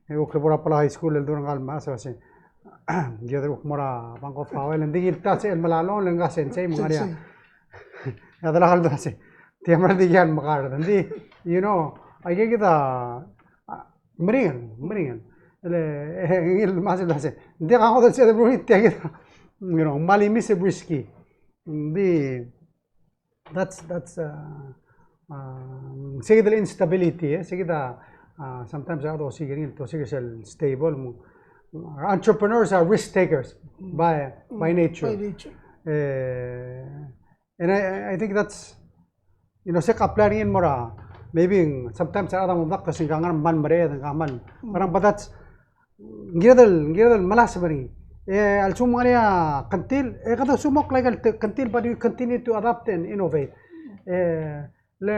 e kuk bo er a Palau High School el dul er ngii el mechas el uase, ng kired el kuk mo er a Bank of Hawaii, le ng di ngii el ta sel melalong, le ngka sensei me ng ngar er ngii a. Sensei. E a delak el dul uase, tia meral di kiei el mekar, ng di, you know, aike kid a, a, meringel, meringel. Le, e, ngii el mechas el uase, ng diak a ngodech el sebeched el meruul tia kid a, you know, kmal imis e risky. Ng di, That's, that's, uh, um, sei kid el instability, e, sei kid a, uh, sometimes a dosiik er ngii el dosiik er sel stable, mo. Entrepreneurs are risk takers by, by nature. By nature. E, and I, I think that's, you know, se ke apply er ngii el mo er a, maybe sometimes a rechad a mo medakt el se ngka a ngar er a kmal mereched, ngka a kmal, but that's, Ng kired el, ng kired el melasem er ngii. E a lsekum ng ngar er ngii a kngtil, e kede sumok like el te-, kngtil, but you continue to adapt and innovate. E le,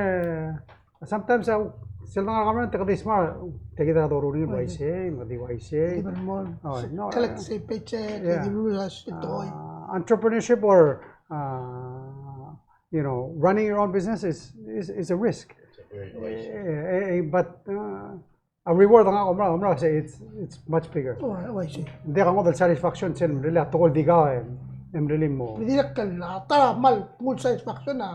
sometimes a, sel dengar er a government, te kede smart, tia kid a doruul er ngii el uaisei, me di uaisei. Even more. Oh, no, collect, uh, sei paycheck, yeah. Di lulul a se tekoi. Uh, entrepreneurship or, uh, you know, running your own business is, is, is a risk. It's a very wise. Eh, eh, eh, but, uh, a reward a ngak a omera, omera, sei, it's, it's much bigger. Oh, I see. Ng diak a ngodech el satisfaction sel really a tekoi el di kau e, e really mo. Dirrek el, a ta er a kmal kmo satisfaction a,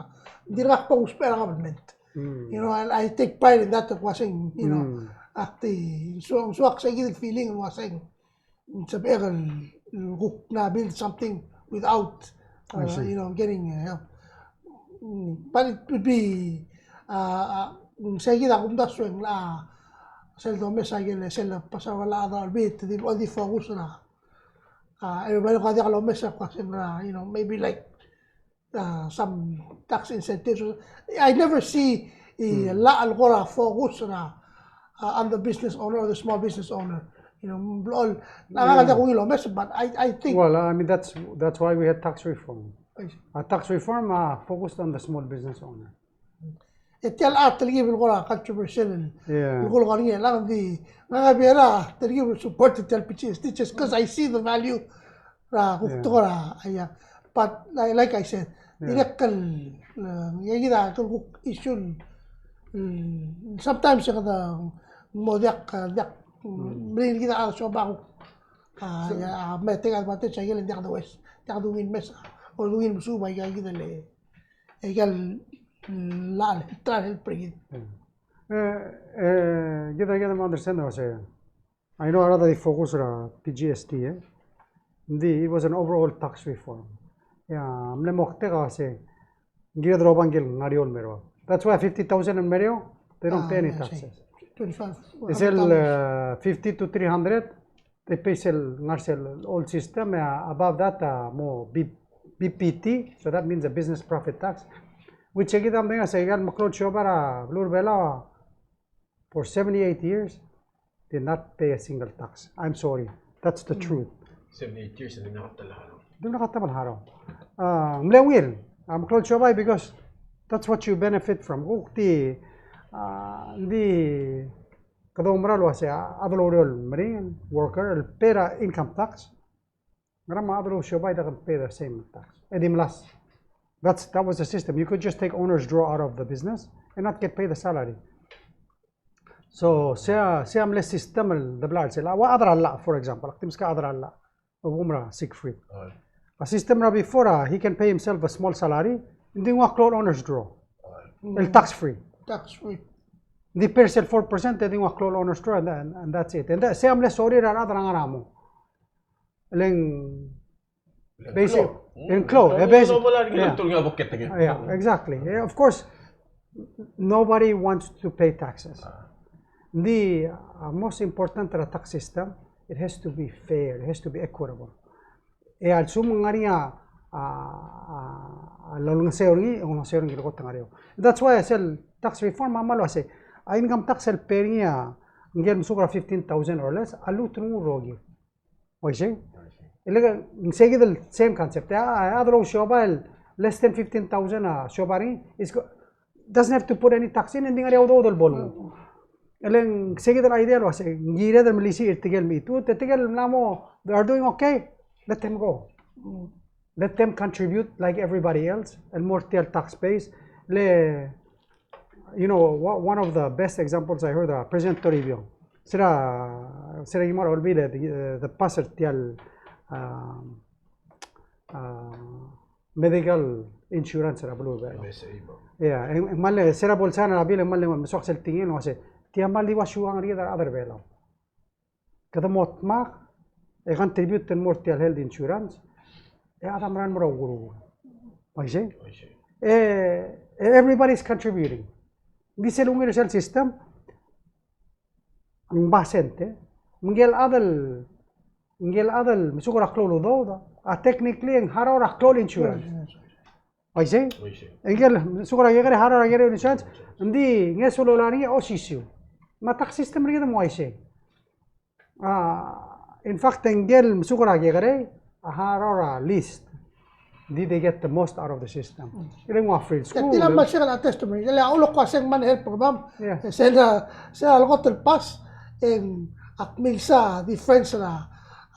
dirrek a kbo usbech er a government. Mm. You know, I, I take pride in that, el uaseng, you know, mm, ak di, so, so ak sei kid el feeling el uaseng. Sebechek el, el kuk mla build something without, uh, I see, you know, getting, uh, help. Mm, but it would be, uh, uh, mm, sei kid a kumdasu e ng, uh, sel domes a ikel, sel pasar a rechad er a Olbiil, te di, di focus er a, uh, everybody ko a diak lomes a kmo se ng, uh, you know, maybe like, uh, some tax incentives. I never see, eh, a lot el kora focus er a, uh, on the business owner or the small business owner. You know, ng blechoel, ng ngar er ngii a kuk lomes, but I, I think. Well, I mean, that's, that's why we had tax reform. I see. Uh, tax reform, uh, focused on the small business owner. E tia el telkib el kora controversial el, yeah, el kora ngar er ngii, e le ng di, ngak a bebil er a telkib el support er tia el PGST just 'cause I see the value er a kuk, yeah, tekoi er a, a, ia. But like, like I said, yeah, dirrek el, eh, ia kid a kuk issue, mm, sometimes e kede mo diak, diak, mm, meringel kid a soak a kuk, a, so, ia, a, me take advantage a ikel diak de uaisei, diak de ungil mes, o de ungil mesuub a ia kid el, e ikel llach el, llach el help er kid. Yeah. Eh, eh, kid a, kid a mo understand el uasei, I know a rechad a di focus er a PGST, e. Ng di, it was an overall tax reform. Ia, mle moktek a uasei, ng kired el oba ngike el ngar er eou el mei er a. That's why fifty thousand el mei er eou, they don't pay any taxes. Ah, I see. Twenty-five, sel, uh, fifty to three hundred, they pay sel, ngar sel old system, uh, above that, uh, mo B-, B P T, so that means a business profit tax, which kid a medengei a se aika el meklou el siobai er a beluu er a Belau, uh, for seventy-eight years, did not pay a single tax. I'm sorry. That's the truth. Seventy-eight years, e ng mla katab el harau. Ng mla katab el harau. Uh, ng mle ungil a meklou el siobai because that's what you benefit from. Kuk di, uh, di kede oumera el uase a chad el oureor el meringel, worker, el pay er a income tax. Ngera me a chad el ousiobai a diak el pay the same tax. E di mla se. That's, that was the system. You could just take owner's draw out of the business and not get paid the salary. So, sei a, sei a mle system el debla er sel. A ua chad er a llach, for example, ak di meskak a chad er a llach. A bo mera Siegfried. A system er a before, a, he can pay himself a small salary, ng di nguu a klou el owner's draw. El tax free. Tax free. Ng di pay er sel four percent, e di nguu a klou el owner's draw, and, and, and that's it. And that, sei a mle sorir a rechad er a ngar er a mong. Le ng basic, e ng klou, e basic. Yeah, exactly. Yeah, of course, nobody wants to pay taxes. Ng di, uh, most important er a tax system, it has to be fair, it has to be equitable. E a lsekum ng ngar er ngii a, a, a, a lolengeseu er ngii, e ng olengeseu er ngii el kot el ngar er eou. That's why sel tax reform a kmal uase a income tax el pay er ngii a ngike el mesuk er a fifteen thousand or less, a lmuut el nguu el rokir. Uaisei? E le ng sei kid el same concept. A, a, a chad el ousiobai el less than fifteen thousand a siobai er ngii, is go-, doesn't have to put any tax in, e ng di ngar er ngii a udoud el bo lenguu. E le ng sei kid el idea el uase ng kired el melisiich er tirke el mechitechut, e tirke el mla mo, they are doing okay, let them go. Let them contribute like everybody else, el mo er tia el tax base. Le, you know, wha-, one of the best examples I heard, uh, President Toribiong. Sera, sera ki mo er a Olbiil e, uh, the pass er tia el, um, uh, medical insurance er a beluu er a Belau. M S A mo. Yeah, e ng, e ng kmal, sera bo el sain er a bill, e ng kmal mesoak sel tingel el uase, tia kmal di ua siukang er kid a rechad er a Belau. Kede mo dmak, e contribute el mo er tia el health insurance, e a chad a mera el mo er a ukeruul. Uaisei? Uaisei. E, e everybody is contributing. Ng di sel ungil er sel system, ng basent, e. Me ngike el chad el, ngike el chad el mesuk er a klou el udoud, a technically ng harau er a klou el insurance. Uaisei? Uaisei. E ngike el mesuk er a kekerei a harau er a kekerei el insurance, ng di ngeso el olai er ngii a osisiu. Me a tax system er kid a mo uaisei. A, in fact, e ngike el mesuk er a kekerei a harau er a least. Ng di they get the most out of the system. E le ng ua free school. Tia el kmal sel testimony. E le a ulekum a se ng kmal help er kemam. Yeah. E sel, sel kot el pass, e ng ak milsa difference er a,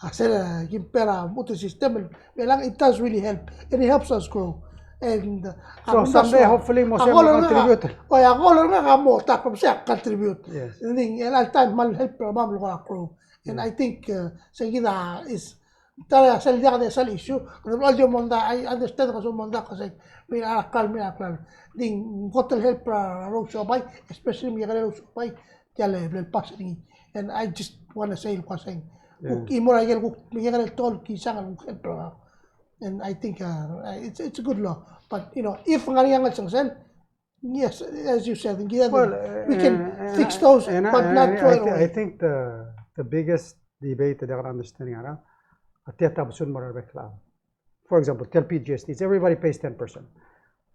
a sel, e, compare er a lmuut el system el Belau, it does really help. And it helps us grow. And, uh, so someday, hopefully, mo sei a mo contribute. Oh, yeah, a goal er ngak a mo, ta, mo sei a contribute. Yes. And then, and all time, kmal help er kemam el grow. And I think, uh, sei kid a is, ta er a sel diak de sel issue, kede all di mondai, I understand kede mondai, kede sei, mera el klalo, mera el klalo. Ng di ng kot el help er a, er a rousiobai, especially me a kekerei el ousiobai, tia el, el pass er ngii. And I just wanna say el kmo sei. Yeah. Kuk chimo er a ikel kuk, me a ikel tekoi el kisang el kuk help er a. And I think, uh, it's, it's a good law. But, you know, if ngar er ngii a ngelsengsel, yes, as you said, we can fix those, but not throw it away. I think the, the biggest debate that I understand er a, a tia el tabsud mo er a rebek el chad. For example, tia el P G S T, it's everybody pays ten percent.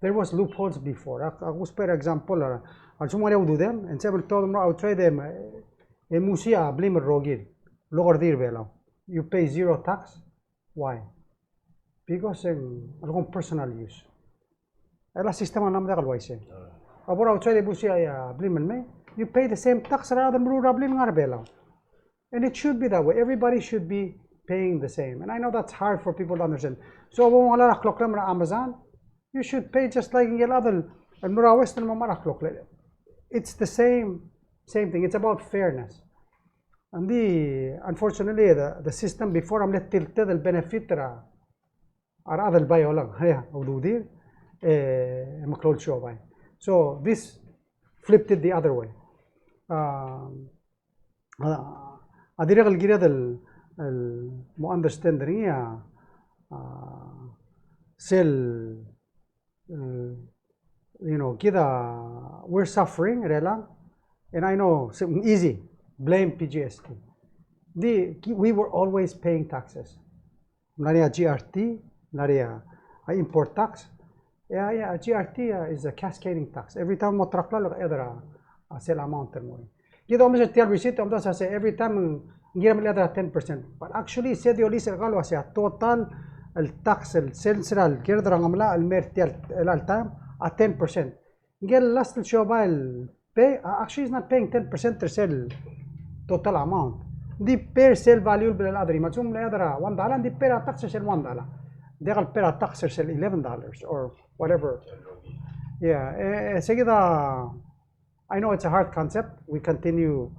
There was loopholes before. Ak, ak ousbech er a example, a, a lsekum ng ngar er ngii a ududem, e ng sebeched el tuobed el mo er a outside e, e musii a blim el rokir el okerdir er a Belau. You pay zero tax. Why? Because ng, a leko personal use. E a system a mla medakl el uaisei. A bo er a outside e musii a blim el mei, you pay the same tax er a rechad el meruul er a blim el ngar er a Belau. And it should be that way. Everybody should be paying the same. And I know that's hard for people to understand. So, bo mngelai er a kloklem er a Amazon, you should pay just like ngike el chad el, el mo er a West el mo mngelai er a kloklel. It's the same, same thing. It's about fairness. And the, unfortunately, the, the system before a mle tilted el benefit er a, a rechad el bai oleng, e, a ududir, e, e meklou el siobai. So, this flipped it the other way. Um, A, a dirrek el kired el, el mo understand er ngii a, a, sel, e, you know, kid a, we're suffering er chelechang, And I know, so, easy, blame P G S T. Di, we were always paying taxes. Ng mla er ngii a G R T, ng mla er ngii a, a import tax. Yeah, yeah, G R T, uh, is a cascading tax. Every time mo ta er a klalo, e kede a, a sel amount el mo er ngii. Kid a omes er tia el receipt, omdasu el uasei every time ng kirem el chad er a ten percent. But actually, se di olisechakl el uasei a total el tax el sel, sel kirem er a Ngemelachel el mer tia el, el time a ten percent. Ngike el last el siobai el pay, uh, actually is not paying ten percent er sel total amount. Ng di pay er sel value el bla el chad er ngii. Me a lsekum ng mle chad er a one dollar, ng di pay er a tax er sel one dollar. Ng diak el pay er a tax er sel eleven dollars or whatever. Yeah, e, e, se kid a, I know it's a hard concept. We continue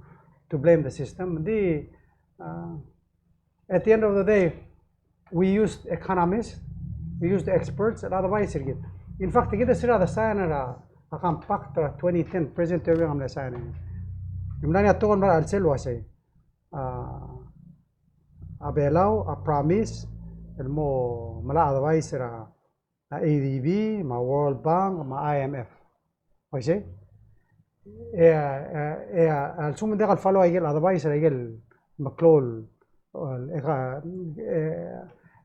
to blame the system. Ng di, uh, at the end of the day, we used economists, we used experts, el advice er kid. In fact, kid a se er a de sign er a, a compact er a twenty ten, President Eyring a mle sign er ngii. Ng mla er ngii a tekoi el mla er a chelsel el uasei, a, a Belau a promise el mo melai a advice er a a ADB, me a World Bank, me a IMF. Oisei? E, e, e, a lsekum ng diak el follow a ikel advice er a ikel meklou el, e, e,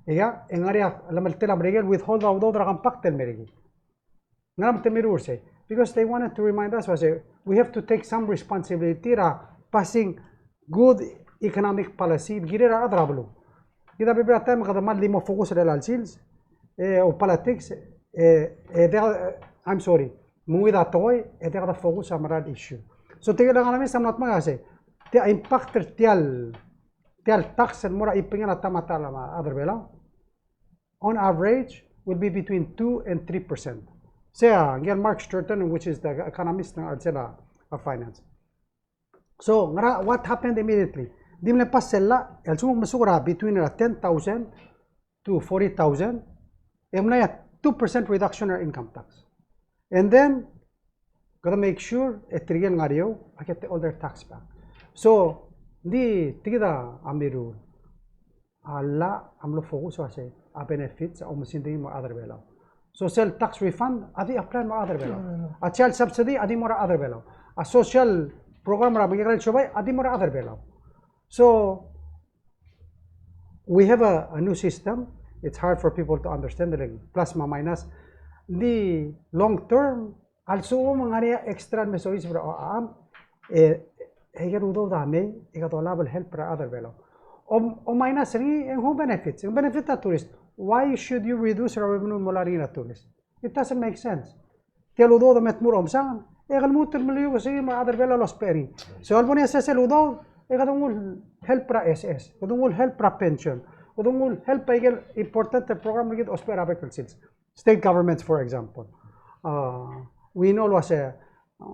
e, e ngar er ngii a llemeltel a Merikel el withhold a udoud er a compact el Merikel. Ngera me te mirruul er sei? Because they wanted to remind us, uasei, we have to take some responsibility er a passing good economic policy el kirel a rechad er a beluu. Kid a bebil er a taem e kede mal di mo focus er chelecha el sils, e, o politics, e, e diak, I'm sorry, me ng uid a tekoi, e diak de focus a mera el issue. So, tirke el economist a mla dmak el uasei, tia impact er tia el, tia el tax el mo er a chipengel a ta me a ta el chad er a Belau, on average, will be between two and three percent. Sei a, ngike el Mark Sturton, which is the economist er a chelsel a finance. So, ngera, what happened immediately? Di mle pass sel llach, e a lsekum ng mesuk er a between er a ten thousand to forty thousand, e ng mla er ngii a two percent reduction er a income tax. And then, kede make sure e tirke el ngar er eou a get all their tax back. So, ng di tia kid a mirruul. A llach a mlo focus el uasei a benefits a oumesingd er ngii el mo er a rechad er a Belau. So sel tax refund a di apply el mo er a rechad er a Belau. A child subsidy a di mo er a rechad er a Belau. A social program er a mekekerei el siobai a di mo er a rechad er a Belau. So we have a, a new system. It's hard for people to understand the plus me a minus. Ng di long term, a lsekum ng ngar er ngii a extra el me soiseb er a ocham, e, e ikel udoud a mei, e kede olab el help er a rechad er a Belau. Om, ominus er ngii, e ng who benefits? Ng benefit a tourist. Why should you reduce er a revenue el mo er ngii er a tourist? It doesn't make sense. Tia el udoud a me tmuu er a omsang, e ke lmuut el meliukes er ngii me a rechad er a Belau el ousbech er ngii. So a lebo er ngii a sesei el udoud, e kede nguu el help er a SS, kede nguu el help er a pension, kede nguu el help er a ikel important el program er kid el ousbech er a bek el sils. State governments, for example. Uh, we know el uasei, uh,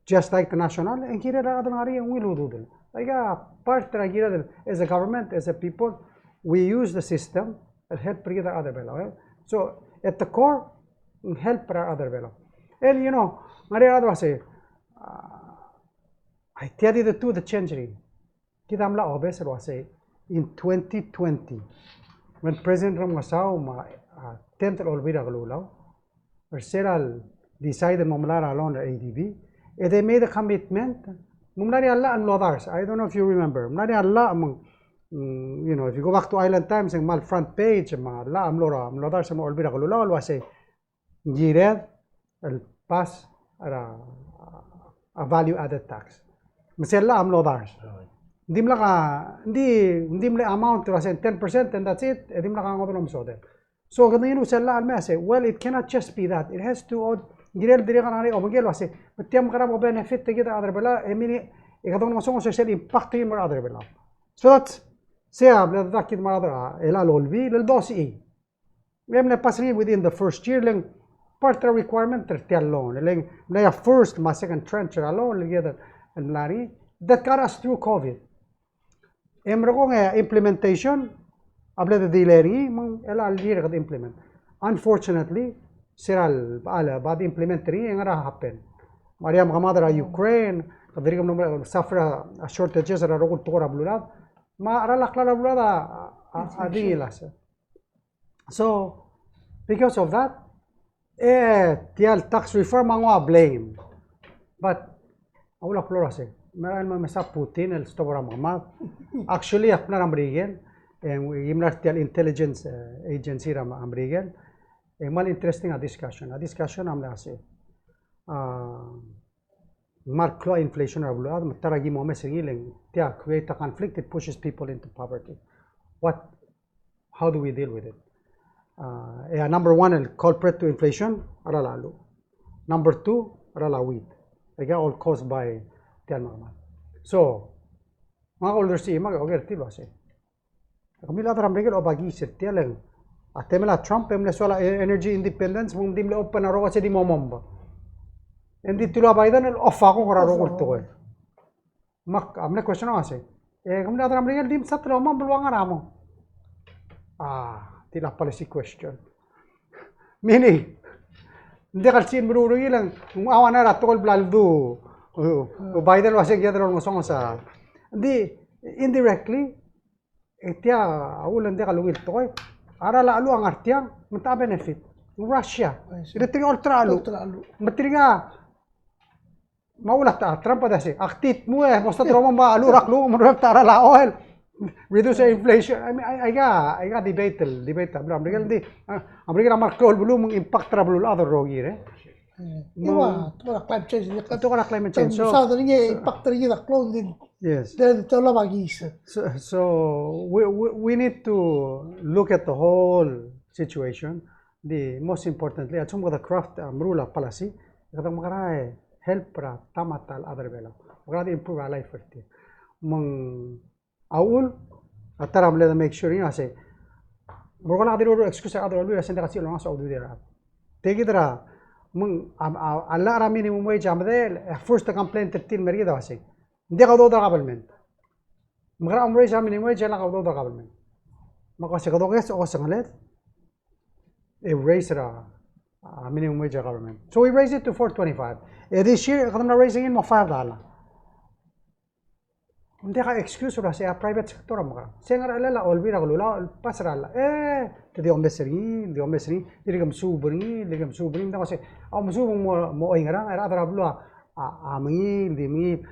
just like the national, e ng kired a rechad el ngar er ngii e ng ungil ududel. Aika part er a kired el, as a government, as a people, we use the system el help er kid a rechad er a Belau, eh? So, at the core, ng help er a rechad er a Belau. And, you know, ng ngar er ngii a rechad el uasei, uh, ai tia di the two the change er ngii. Kid a mla obes el uasei, in twenty twenty, when President Remengesau me a, uh, tenth el Olbiil er a Kelulau, er se er a decide el mo melai er a loan er a ADB, e they made a commitment, me ng mla er ngii a llach el mlo dars, I don't know if you remember, ng mla er ngii a llach me ng, mm, you know, if you go back to Island Times, e ng kmal front page, me a llach a mlo er a, mlo dars el mo Olbiil er a Kelulau, el uasei, ng kired el pass er a, a value added tax. Me sel llach a mlo dars. Ng dimlak a, ng di, ng di mle amount er a se ten percent and that's it, e dimlak a ngodech el omesodel. So, kede ngiluu sel llach el mei a sei, well, it cannot just be that. It has to, o, ng kirel dirrek el ngar er ngii a obengkel el uasei, me tia mekerang a mo benefit er kid a rechad er a Belau, e mini, e kede ngesonges er sel impact er ngii el mo er a rechad er a Belau. So that's, sei a bla dedak kid me a rechad er a, el a Olbiil, el dosiik. E mle pass er ngii within the first year, le ng part er a requirement er tia el loan. Le ng mle a first me a second tranche er a loan, le kid el mla er ngii. That got us through COVID. E merekong e implementation, a bla de delay er ngii, me ng el a year e kede implement. Unfortunately, se er a le, a le, ba de implement er ngii, e ngera happen? Me a ria me kemad er a Ukraine, kede dirk mlo suffer a shortages er a rokui el tekoi er a beluulechad, me a cheral a klalo er a beluulechad a, a, a di ngilasech. So, because of that, e tia el tax reform a nguu a blame. But A uchul a klou el uasei, mera el mesa Putin el stop er a mekemad. Actually, ak mla er a Merikel, e ng mla er tia el intelligence, eh, agency er a Merikel, e ng kmal interesting a discussion. A discussion a mle uasei. A, ng kmal klou a inflation er a beluulechad, me ta er a ki mo omes er ngii, le ng tia create a conflict, it pushes people into poverty. What, how do we deal with it? Uh, e a number one el culprit to inflation, a cheral a cheluch. Number two, a cheral a wheat. Aika all caused by tia el mekemad. So, ngak a uldersii, me ak oker er tir el uasei, kemiu el chad er a Merikel, oba kiis er tia, le ng a temel a Trump e mle soal a e-, energy independence, me ng di mle open a rokui e se di mo momb. E ng di tiluu a Biden el off a kuk er a rokui el tekoi. Me ak, a mle question a uasei, e kemiu el chad er a Merikel, di msa teloi momb el ua ngar er a mong? A, tia el policy question. Meaning, ng diak el sel meruul er ngii, le ng ua ngar er a tekoi el bla ledu, uh, Biden el uasei ng kired el olengesonges a. Ng di, indirectly, e tia a uchul e ng diak el ungil tekoi, a cheral a cheluch a ngar tiang, me te benefit. Russia. I see. Tirka a olterau a cheluch. Olterau a cheluch. Me tirka, me a uchul a ta, Trump a diak sei, ak di dmu e, mo stop er a mo, me a cheluch er a klungel, me a cheral a oil. Reduce inflation. I mean, ai, aika, aika debate, debate a beluu er a Merikel, di, a, a Merikel a mle klou el beluu, me ng impact er a beluulechad el rokir, e. Mm. Ua, tekoi er a climate change. Tekoi er a climate change. So, mesaod er ngii, impact er ngii a klou el di. Yes. Di, di, di, di, di, di. So, so we, we, we need to look at the whole situation. The most importantly, a lsekum kede craft a meruul a policy, kede mekera e help er a ta me a ta el chad er a Belau. Mekera di improve a life er tir. Me ng A uchul, a ta er a mle de make sure, you know, a sei. Mo er a kora di loureor excuse a rechad er a Belau el uasei ng diak a sel olengasech a udoud er a rechad. Tia kid er a, me ng, a, a, a llach er a minimum wage a medechel, e first complaint er tir el mer kid a uasei, ng diak a udoud er a government. Me kora raise a minimum wage e lak a udoud er a government. Me ak uasei kede omes, omes a ngeled, e raise er a, a minimum wage er a government. So we raise it to four twenty-five. E this year, kede mla raise er ngii el mo five dollar. Ng diak a excuse el uasei a private sector a mekerang. Se ngar er a chelsel a Olbiil er a Kelulau el pass er a llach. E, te di omes er ngii, di omes er ngii, dirk mesuub er ngii, dirk mesuub er ngii, me ng diak a uasei, a omesuub mo, mo oingerang, e a rechad er a beluu a, a, a mengiil, di mengiil.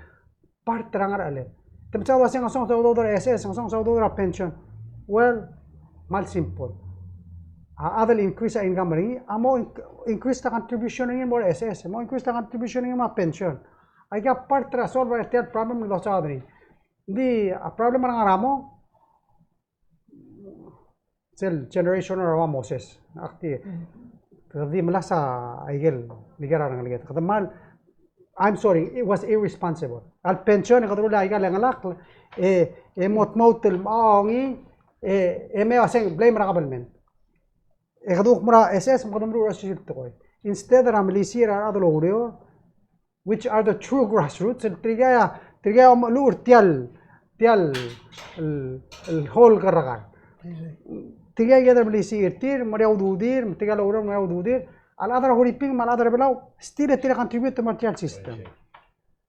Part er a ngar er a chelsel. Te mesa el uasei ng ngesonges a udoud er a S S, ng ngesonges a udoud er a pension. Well, kmal simple. A chad el increase a income er ngii, a mo inc-, increase a contribution er ngii el mo er a S S, mo increase a contribution er ngii el mo er a pension. Aika part er a solve er tia el problem el dosaod er ngii. Ng di a problem er a ngar er a mong, sel generation er a ua Moses. Ak di, kede di melasem a ikel, ikel a rengeleked. Kede mal, I'm sorry, it was irresponsible. A le pension e kede rullii a ikel ngeleked, e, e mo dmout el mo er ngii, e, e me uasei ng blame er a government. E kede kuk mo er a S S, me kede meruul er a osisiu el tekoi. Instead er a melisiich er a rechad el oureor, which are the true grassroots, el tirka a, tirka a omeluchel er tia el, tia el, el, el hole el kerrekar. Tirka a kired el melisiich er tir, me a ududir, me tirka el oureor me a ududir, a rechad er a Huriping, me a rechad er a Belau, still e tir a contribute er tia el system.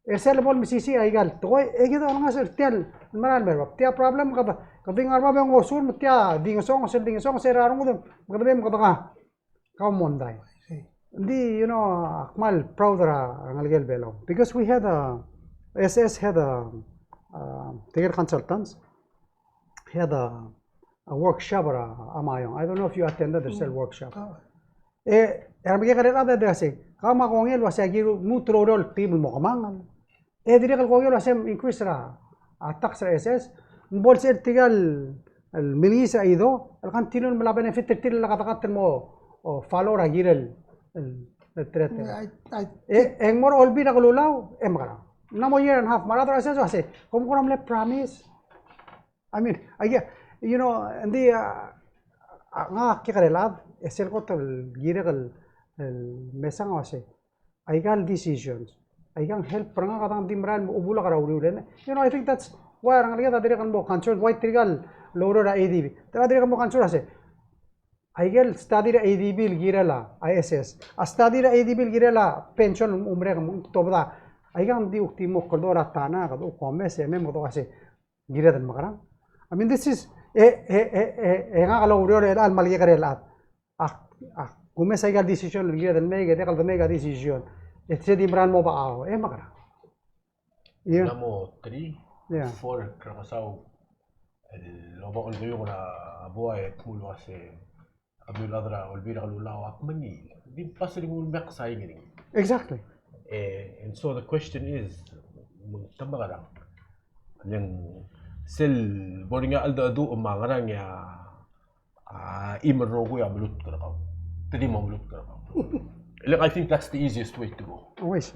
E sel bo el mesisiich a ikel tekoi, e kede olengasech er tia el mera el mer bab. Tia problem, kede, kede di ngar er bab e ng osur, me tia di ngesonges, di ngesonges, e a rengud, me kede mei me kede ka kau mondai. Ng di, you know, ak kmal proud er a ngelekel Belau. Because we had a, S S had a, uh, tirke el consultants had a, a workshop er a Meyuns. I don't know if you attended the sel workshop. E, er a mekekerei el chad a diak sei, kau me a kongei el uasei a ki lmuut el oureor el team el mo kemanget. E dirrek el kongei el uasei increase er a, a tax er a S S, ng bo el sel tirke el, el milengiis er a Idaho, el continue el melai a benefit er tir el lak a dekat el mo, o, follow er a kirel, el, el threat. E, e ng mo er a Olbiil er a Kelulau, e mekerang. Ng mo year and a half, me a rechad er a S S a uasei, kom kora mle promise. I mean, aike, you know, ng di, a, a, ngak a kekerei el chad, e sel kot el kirek el, el mesang a uasei. Aika el decisions. Aika ng help er ngak a dang di merael mo obulak er a uriul e. You know, I think that's why a rengeleked a dirrek el mo concern, why tirka el oureor er a A D B. Tirka a dirrek el mo concern a sei. Aike el study er a A D B el kirel a S S. A study er a A D B el kirel a pension el merek me ng tobed a. Aika ng di kuk di mo kldoo er a tana, kede kuk omes e mei me kede uasei. Kired el mekerang. I mean, this is, e, e, e, e, e ngak el oureor er chelecha el mle kekerei el chad. Ak, ak kumes aika el decision el kired el mei, e diak el de mei aika el decision. E se di merael mo bechau, e mekerang. Ia. Ng mo three, ia, four, er a Ngesau, el oba olkiuk er a Buai e kmo el uase a beluulechad er a Olbiil er a Kelulau a kmengiil. Di pass er ngii el mekesai er ngii. Exactly. Eh, and so the question is, me ng te mekerang? Le ng sel bo er ngii a cheldecheduch me a ngerang e a, a, chimo el rokui a melutk er kau. Te di mo melutk er kau. Le I think that's the easiest way to go. Always.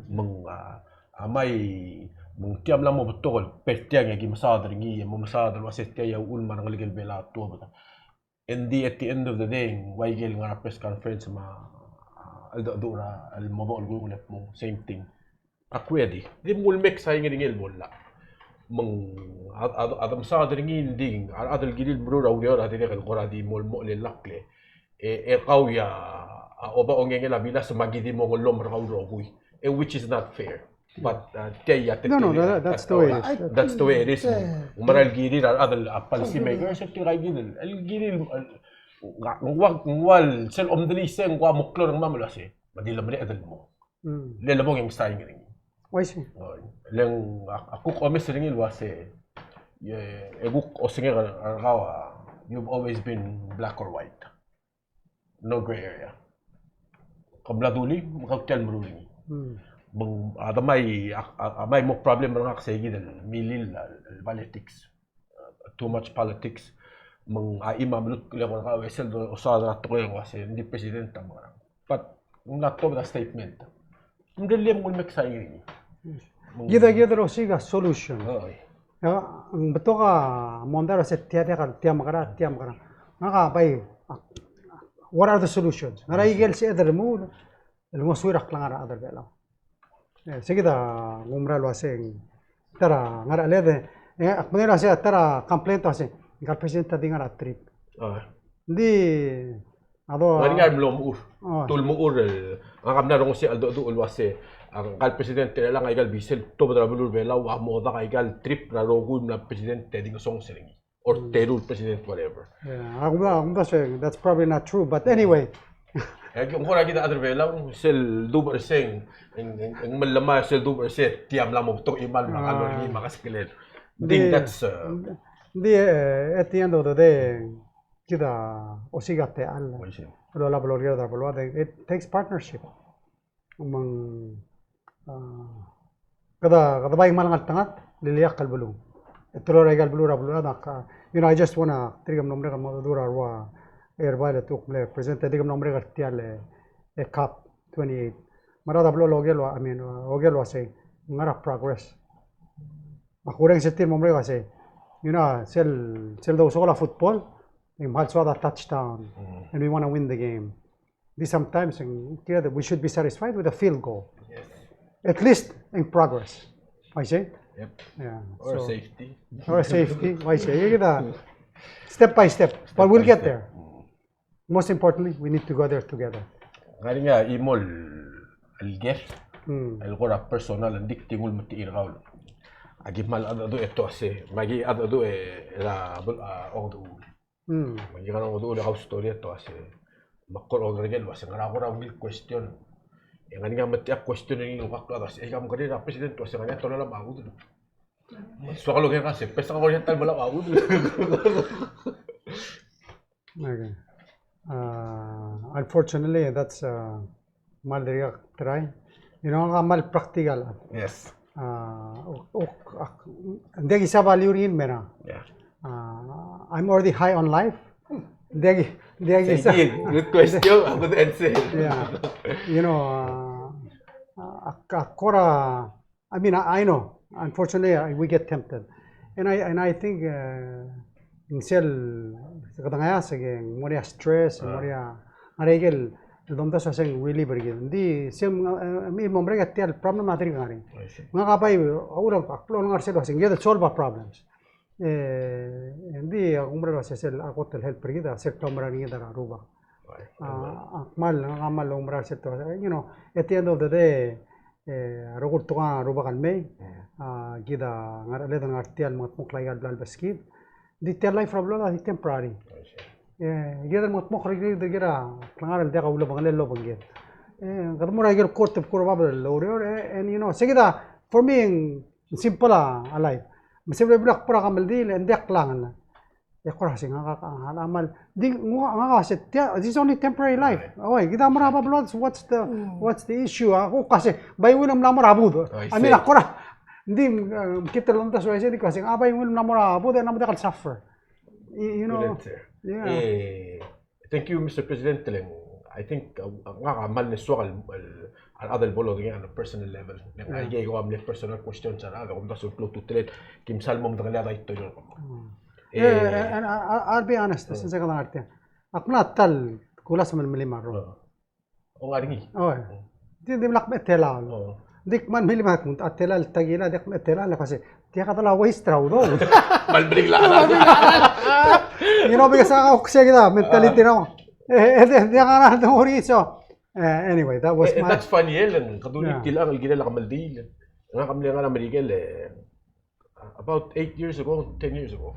Me ng, a, a mai, me ng tia mla mo betok el ber tiang e aki mesaod er ngii, e mo mesaod el uase tia a uchul me a rengelekel Belau a tuobed. Ng di at the end of the day, ng ua ikel ngar er a press conference me a, a, cheldecheduch er a, el mo bo olkiuk el kmo same thing. Ak ready. Di mle mekesai er ngii el bo el llach. Me ng, a, a, a de mesaod er ngii, ng di a rechad el kirir el meruul a ureor a dirrek el kora di mo el mo el lak le, e, e kau a, a oba ongengel a bilas me aki di mo ngellomel er kau el rokui. E which is not fair. But, uh, tia a, no, no, that, that's the way it is. That's the way it is. Ng mera el kirir a rechad el, a, policy makers, e tirka el kirir, el kirir, el, ng ua, ng ua el sel omdeliu se ng ua mo klou er ngmam el uase me di le mereched el mo. Mm. Le lebong e ng sign er ngii. Oh, I see. Oh, le ng, a, a kuk omes er ngii el uase, e, e kuk osengek er, er kau a, you've always been black or white. No gray area. Ke mla dulii, me kau tia el meruul er ngii. Hmm. Me ng, a, de mai, a, a, a mai mo problem er ngak se kid el milil a, el politics. Uh, too much politics. Me ng, a, chimo a melutk el eko er kau e sel dosaod er a tekoi el uase ng di president a mekerang. But ng mla tuobed a statement. Ng di le mle mekesai er ngii. Kid a, kid a osiik a solution. Oi. Ia, ng betok a mondai er a se tia diak, tia mekerang, tia mekerang. Ngak a bai, a, what are the solutions? Ngar er a ikel sebeched el remuul el ngosuir a klengar er a chad er a Belau. E, se kid a ngumera el uase ng ta er a ngar er a cheled, e, ak medengei el uase ta er a complaint el uase ngka el president a di ngar er a trip. Ng di A do, ngar er ngii a mlo mechur. Oh. Te ulemechur el, ngak a mla rongesii a cheldecheduch el uase, a, ngka el president er chelechang a ika el bisel tuobed er a beluu er a Belau a mo dak a ika el trip er a rokui el mla president e di ngesonges er ngii. Or teru el president, whatever. Yeah, ak mla, ak mla se, that's probably not true, but anyway. E, ng kora kid a chad er a Belau, sel dubech er sei, ng, ng, ng mellemai sel dubech er sei, tia mla mo betok a chimal, mla kall er ngii, me a kaskelel. Think that's, uh, di, eh, at the end of the day, kid a osiik a techall. Oi, sei. El olab el orreked er a beluad, it takes partnership. Me ng, a, kede, kede bai kmal ngeltengat el ileakl el beluu. E teloi er a ika el beluu er a beluad, a, you know, I just wanna, tirke el mlo merek el mo dmu er a rua, e, er a bai el kuk mle present, e tirke el mlo merek er tia el, e, COP twenty-eight. Me a rechad er a beluu a oker el ua, I mean, a, oker el uasei, ngar er a progress. Me a kurrenges er tir el mo merek el uasei, you know, sel, sel dousokl a football, e ng mle soad a touchdown, and we wanna win the game. Di sometimes, e ng, kid a, we should be satisfied with a field goal. Yes. At least in progress. I see? Yep. Yeah, or so, safety. Or safety. I see. Kid a, step by step. But we'll get there. Most importantly, we need to go there together. Ngar er ngii a chimo el ker, el kora personal, ng di kuk di nguu el metik er kau. Aki kmal cheldecheduch e te uase, me aki cheldecheduch e, er a, a, ongedechuul. Me aki kora ongedechuul e kau story e te uase, me ak kora oker er ngii el uase, ngera kora ungil question. E ngar er ngii a metik a question er ngii el kuk a uase, e kau mekerei er a president el uase, ngar er ngii a tolab a udel. Soak el oker er ngii a se, best a kora ta el melab a udel. Okay. Uh, unfortunately, that's, uh, kmal dirkak try. You know, ngak a kmal practical. Yes. Uh, ok, ok, ak, ng diak ki sab a liur er ngii el mera. Yeah. Uh, I'm already high on life. Ng diak ki, ng diak ki sab. Good question, good answer. Yeah. You know, uh, ak, ak kora I mean, I, I know. Unfortunately, I, we get tempted. And I, and I think, uh, ng sel, se kede ngai a se ke, ng mo er ngii a stress, mo er ngii a, ngar er ngii a ikel, el domdasu a se ng relieve er kid. Ng di, se, uh, me, mo merek a tia el problem a dirk ngar er ngii. I see. Ngak a bai, a uchul, ak blo ngar er sel uase, ng kired el solve a problems. E, ng di, a, oumera el uase sel, a kot el help er kid, a sel klaumerang er kid er a Rubak. Right. A, a kmal, a kmal oumera el sel, you know, at the end of the day, e, a rokui el tekoi a Rubak el mei, a, kid a ngar er a cheled el ngar tia el mengetmokl a ika el bla lebeskid. Di tia el life er a beluad a di temporary. I see. E, kid a mengetmokl er kid, kid a klengar el diak a ulebengelel el obengked. E, kede mo er a ikel kot el bkul a bab el oureor, e, and, you know, se kid a, for me, Simple a, a life. Me se el bo er a kbo er a kemeldiil, e ng diak klangel. E kora se ngak a, a, a mal, di, ngak a se tia, this is only temporary life. Oi, kid a mo er a bab el odes, what's the, what's the issue? A, kuk a se, bai ungil el mla mo er a budech. I mean, a kora, di, um, kid el omdasu a se, di kuk a se, a bai ungil el mla mo er a budech, e ng mo diak el suffer. You, you know? Yeah. Eh, thank you, Mister President, le ng, I think, uh, ngak a mal nesoak el, el, a rechad el bo lodengei on a personal level. Le ng, yeah, aike el ua mle personal questions er a rechad, e kom omdasu el klou a ultutelel, kim sal mo medengelii a daitorio. Mm. Eh, yeah, and I, I, I'll be honest, since I got out there. Ak mla ta el kulasem el melim a rrom. Ong a ngii. Oh. Di, dimlak me telaol. Oh. Di kmal melim a kmo, a telaol, ta kila, di kmal telaol, le kmo se, tia kede la waste er a udoud. Mal meringel a. You know, because a kuk se kid a mentality er a. Eh, eh, di, di ngar er a, don't worry, so. Eh, anyway, that was my. Eh, that's funny, eh, le ng, kede di tilechang el kirel a kemeldiil. Ngak a mle ngar er a Merikel, eh, about eight years ago, ten years ago.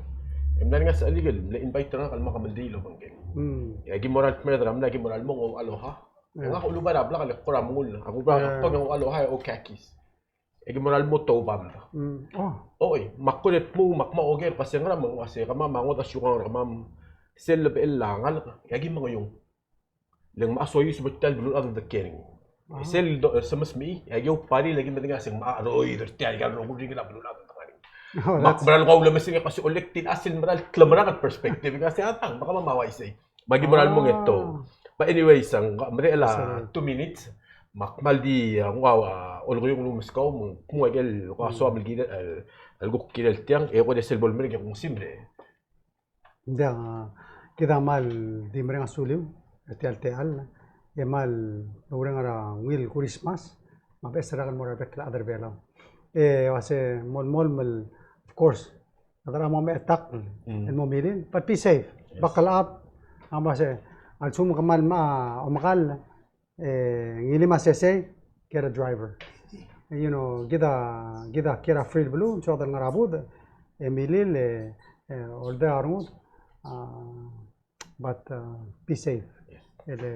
E mla er ngii a sechalik el mle invite er ngak el mo kemeldiil el obengkel. Mm. E aki mo er a merd er a mla, aki mo er a lmong, Aloha. Yeah. Ngak a ulubai er a blak el kora mengul. Ak ulubai er a, yeah, kbong e Aloha e oukhakis. E aki mo er a lmong, Toband. Mm. Oh. Oi, me ak kora dmu, me ak mo oker, kmo se ngera me ng uase kemam a ngodech a siukang er kemam. Sel lebo el ngalek, e aki mengiung. Le ng mocha soiseb er tia el beluulechad el dekering. Ah. Sel do, eh, semesmechii, e aki oubari, le aki medengei a se ng mocha cheroid er tia, e aki a rokui er ngii a beluulechad el dekering. Oh, me ak mera el nguu a ulemes er ngii e kmo se olektil a sel mera el tlemerang el perspective, e kmo se a tang, me kemam a uaisei. Me aki mera el mong e tou. But anyways, a ng, medechel a two minutes, me ak kmal di, a, nguu a, a, olekiung el meskau, me ng kmo aike el, nguu a soam el kirel, el, el kuk kirel tiang, e kora sel bo lemerek e kuk mesimer. Ng diak, a, kid a kmal di mereng a suliu er tia el techall, e kmal oureng er a ungil Kurismas, me a beches el rak el mo er a rebek el chad er Belau. E uase molemolem el, of course, a rechad a mo mechetakl el mo milil, but be safe. Yes. Buckle up, a mo uase, a lsekum ke kmal mo omekall, e, ng ilim a sesei, get a driver. You know, kid a, kid a kiei er a free el beluu, ng soad el ngar er a budech, e milil, e, e, oldei a rengud, a, but, a, be safe. Yes. E le,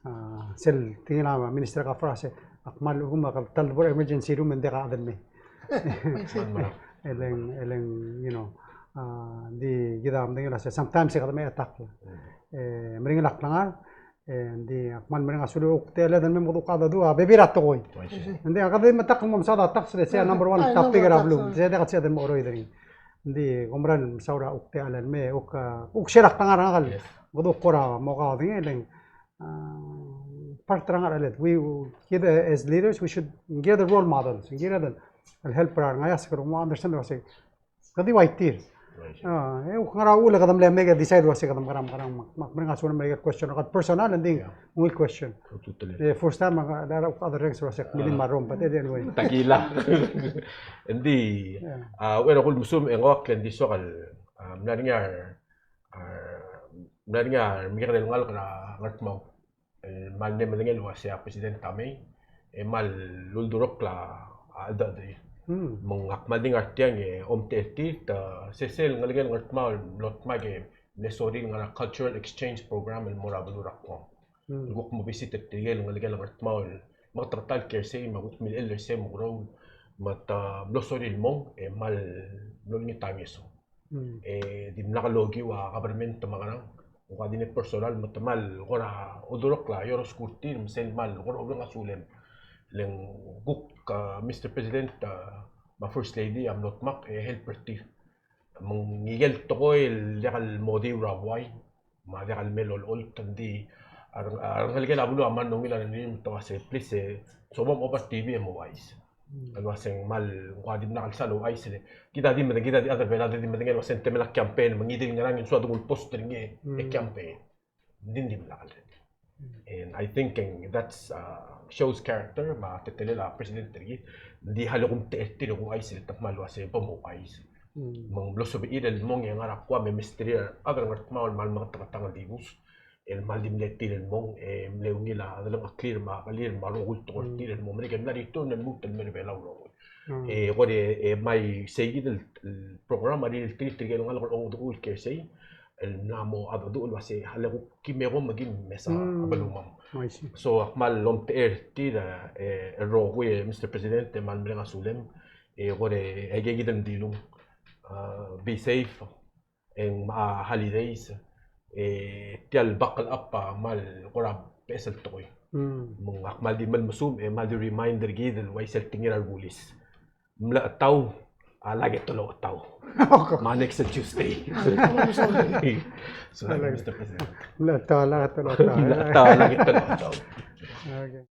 a, sel tekingel a Minister Gaafar a se, ak kmal lmuut me ke ta el debo er a emergency room e ng diak a chad el mei. E le ng, e le ng, you know, a, di kid a medengei el uase, sometimes e kede mechetakl. Mm. E, meringel a klengar, e, ng di, ak kmal mereng a suliu er a kuk techelled el mei me kede kuk cheldecheduch a bebil er a tekoi. Ng di, a kede di metakl el mo mesaod a tax, le sei a number one topic er a beluu. Sei a diak el sebeched el mo cheroid er ngii. Ng di, kom meral mesaul er a kuk techelled el mei, kuk, a, kuk share a klengar er ngak el, kede kuk kora mo kaodengei, le ng, a, part er a ngar er a cheled. We, kid as leaders, we should, ng kired el role models, ng kired el, el help er a rengeasek el mo understand el uase, kede di ua tir. Right. A, e, kuk ngar er a uchul e kede mle mei e decide el uase kede mekerang, mekerang, me ak, me ak mereng a sulang me aike el question, a personal, ng di, yeah, ungil question. Totally. E, first time, a, a, a, a renguk el uase, milil me a rrom, but anyway. Ta kila. Ng di, yeah, a, uchei er a kulmesumech e ng ua kle ng di soak el, a, mla er ngii a, a, mla er ngii a remekekerei el ngalek er a Ngardmau. E, kmal mle medengei el uase a President a mei, e kmal uldurokl a, a, cheldecheduch. Hmm. Me ngak a kmal di ngar tiang e omtechei er tir, ta, sesei el ngelekel Ngardmau el mlo dmak e mle sorir el ngar er a cultural exchange program el mo er a beluu er a Guam. Hmm. El kuk mo visit er tirke el ngelekel Ngardmau el meketeketang el kiei er sei, me a kuk milechell er sei me a ukeruul, me ta mlo sorir el mong, e kmal mlo olengit a ngeso. Mm. E dimlak lokiu a government me a ngerang, ng ua di ne personal me te kmal kora oldurokl a iorosku er tir me sel kmal kora oureng a sulem. Le ng kuk, a, Mister President, a, me a First Lady a mlo dmak e help er tir. Me ng ikel tekoi el diak el mo diu er a buai, me a diak el mei el olecholt, ng di a reng-, a rengelekel a beluu a kmal ungil a rengrir me te uase, please, e, soam a oba T V e mo ouchais. Mm. El uase ng kmal, ng ua dimlak el sal ouchais le. Kid a di medengei, kid a di chad er a Belau a di medengei el uase ng temel a campaign, me ngii di el ngerang e ng soad el post er ngii e campaign. Ng di dimlak el. Mm. And I think, e, that's, uh, shows character, me a teletelel a president er kid. Ng di a lsekum te, te ouchais le te kmal uase bo mo ouchais. Mm. Me ng mlo sebechir el mong e ngar er a Guam e mesterir a rechad er a Ngardmau el kmal meketeketang el dibus. El kmal di mle tir el mong, e mle ungil a delengcheklir me a kelir me a rokui el tekoi er tir el mo merek e mla return el lmuut el mei er a Belau el rokui. Mm. E kora, e, me sei kid el, el program a rirelleterir tirke el ngalek el ongedecheduch el kiei er sei, el mla mo cheldecheduch el uase a le kuk ki me kom me ki mesa a belumam. I see. So, ak kmal omtechei er tir, e, el rokui, e, Mister President, e kmal mereng a sulem. E kora aike kid el dilung. A, be safe. E ng, a, holidays. E tia el buckle up a kmal kora beches el tekoi. Me ng ak kmal di mle mesumech, e kmal di reminder er kid el uaisei el tekingir a rebulis. Mlechetau a lak e te olechutau. Me a next Tuesday. Sulang, Mister President. Mlechetau a lak e te olechutau. Mlechetau a lak e te olechutau. Okay.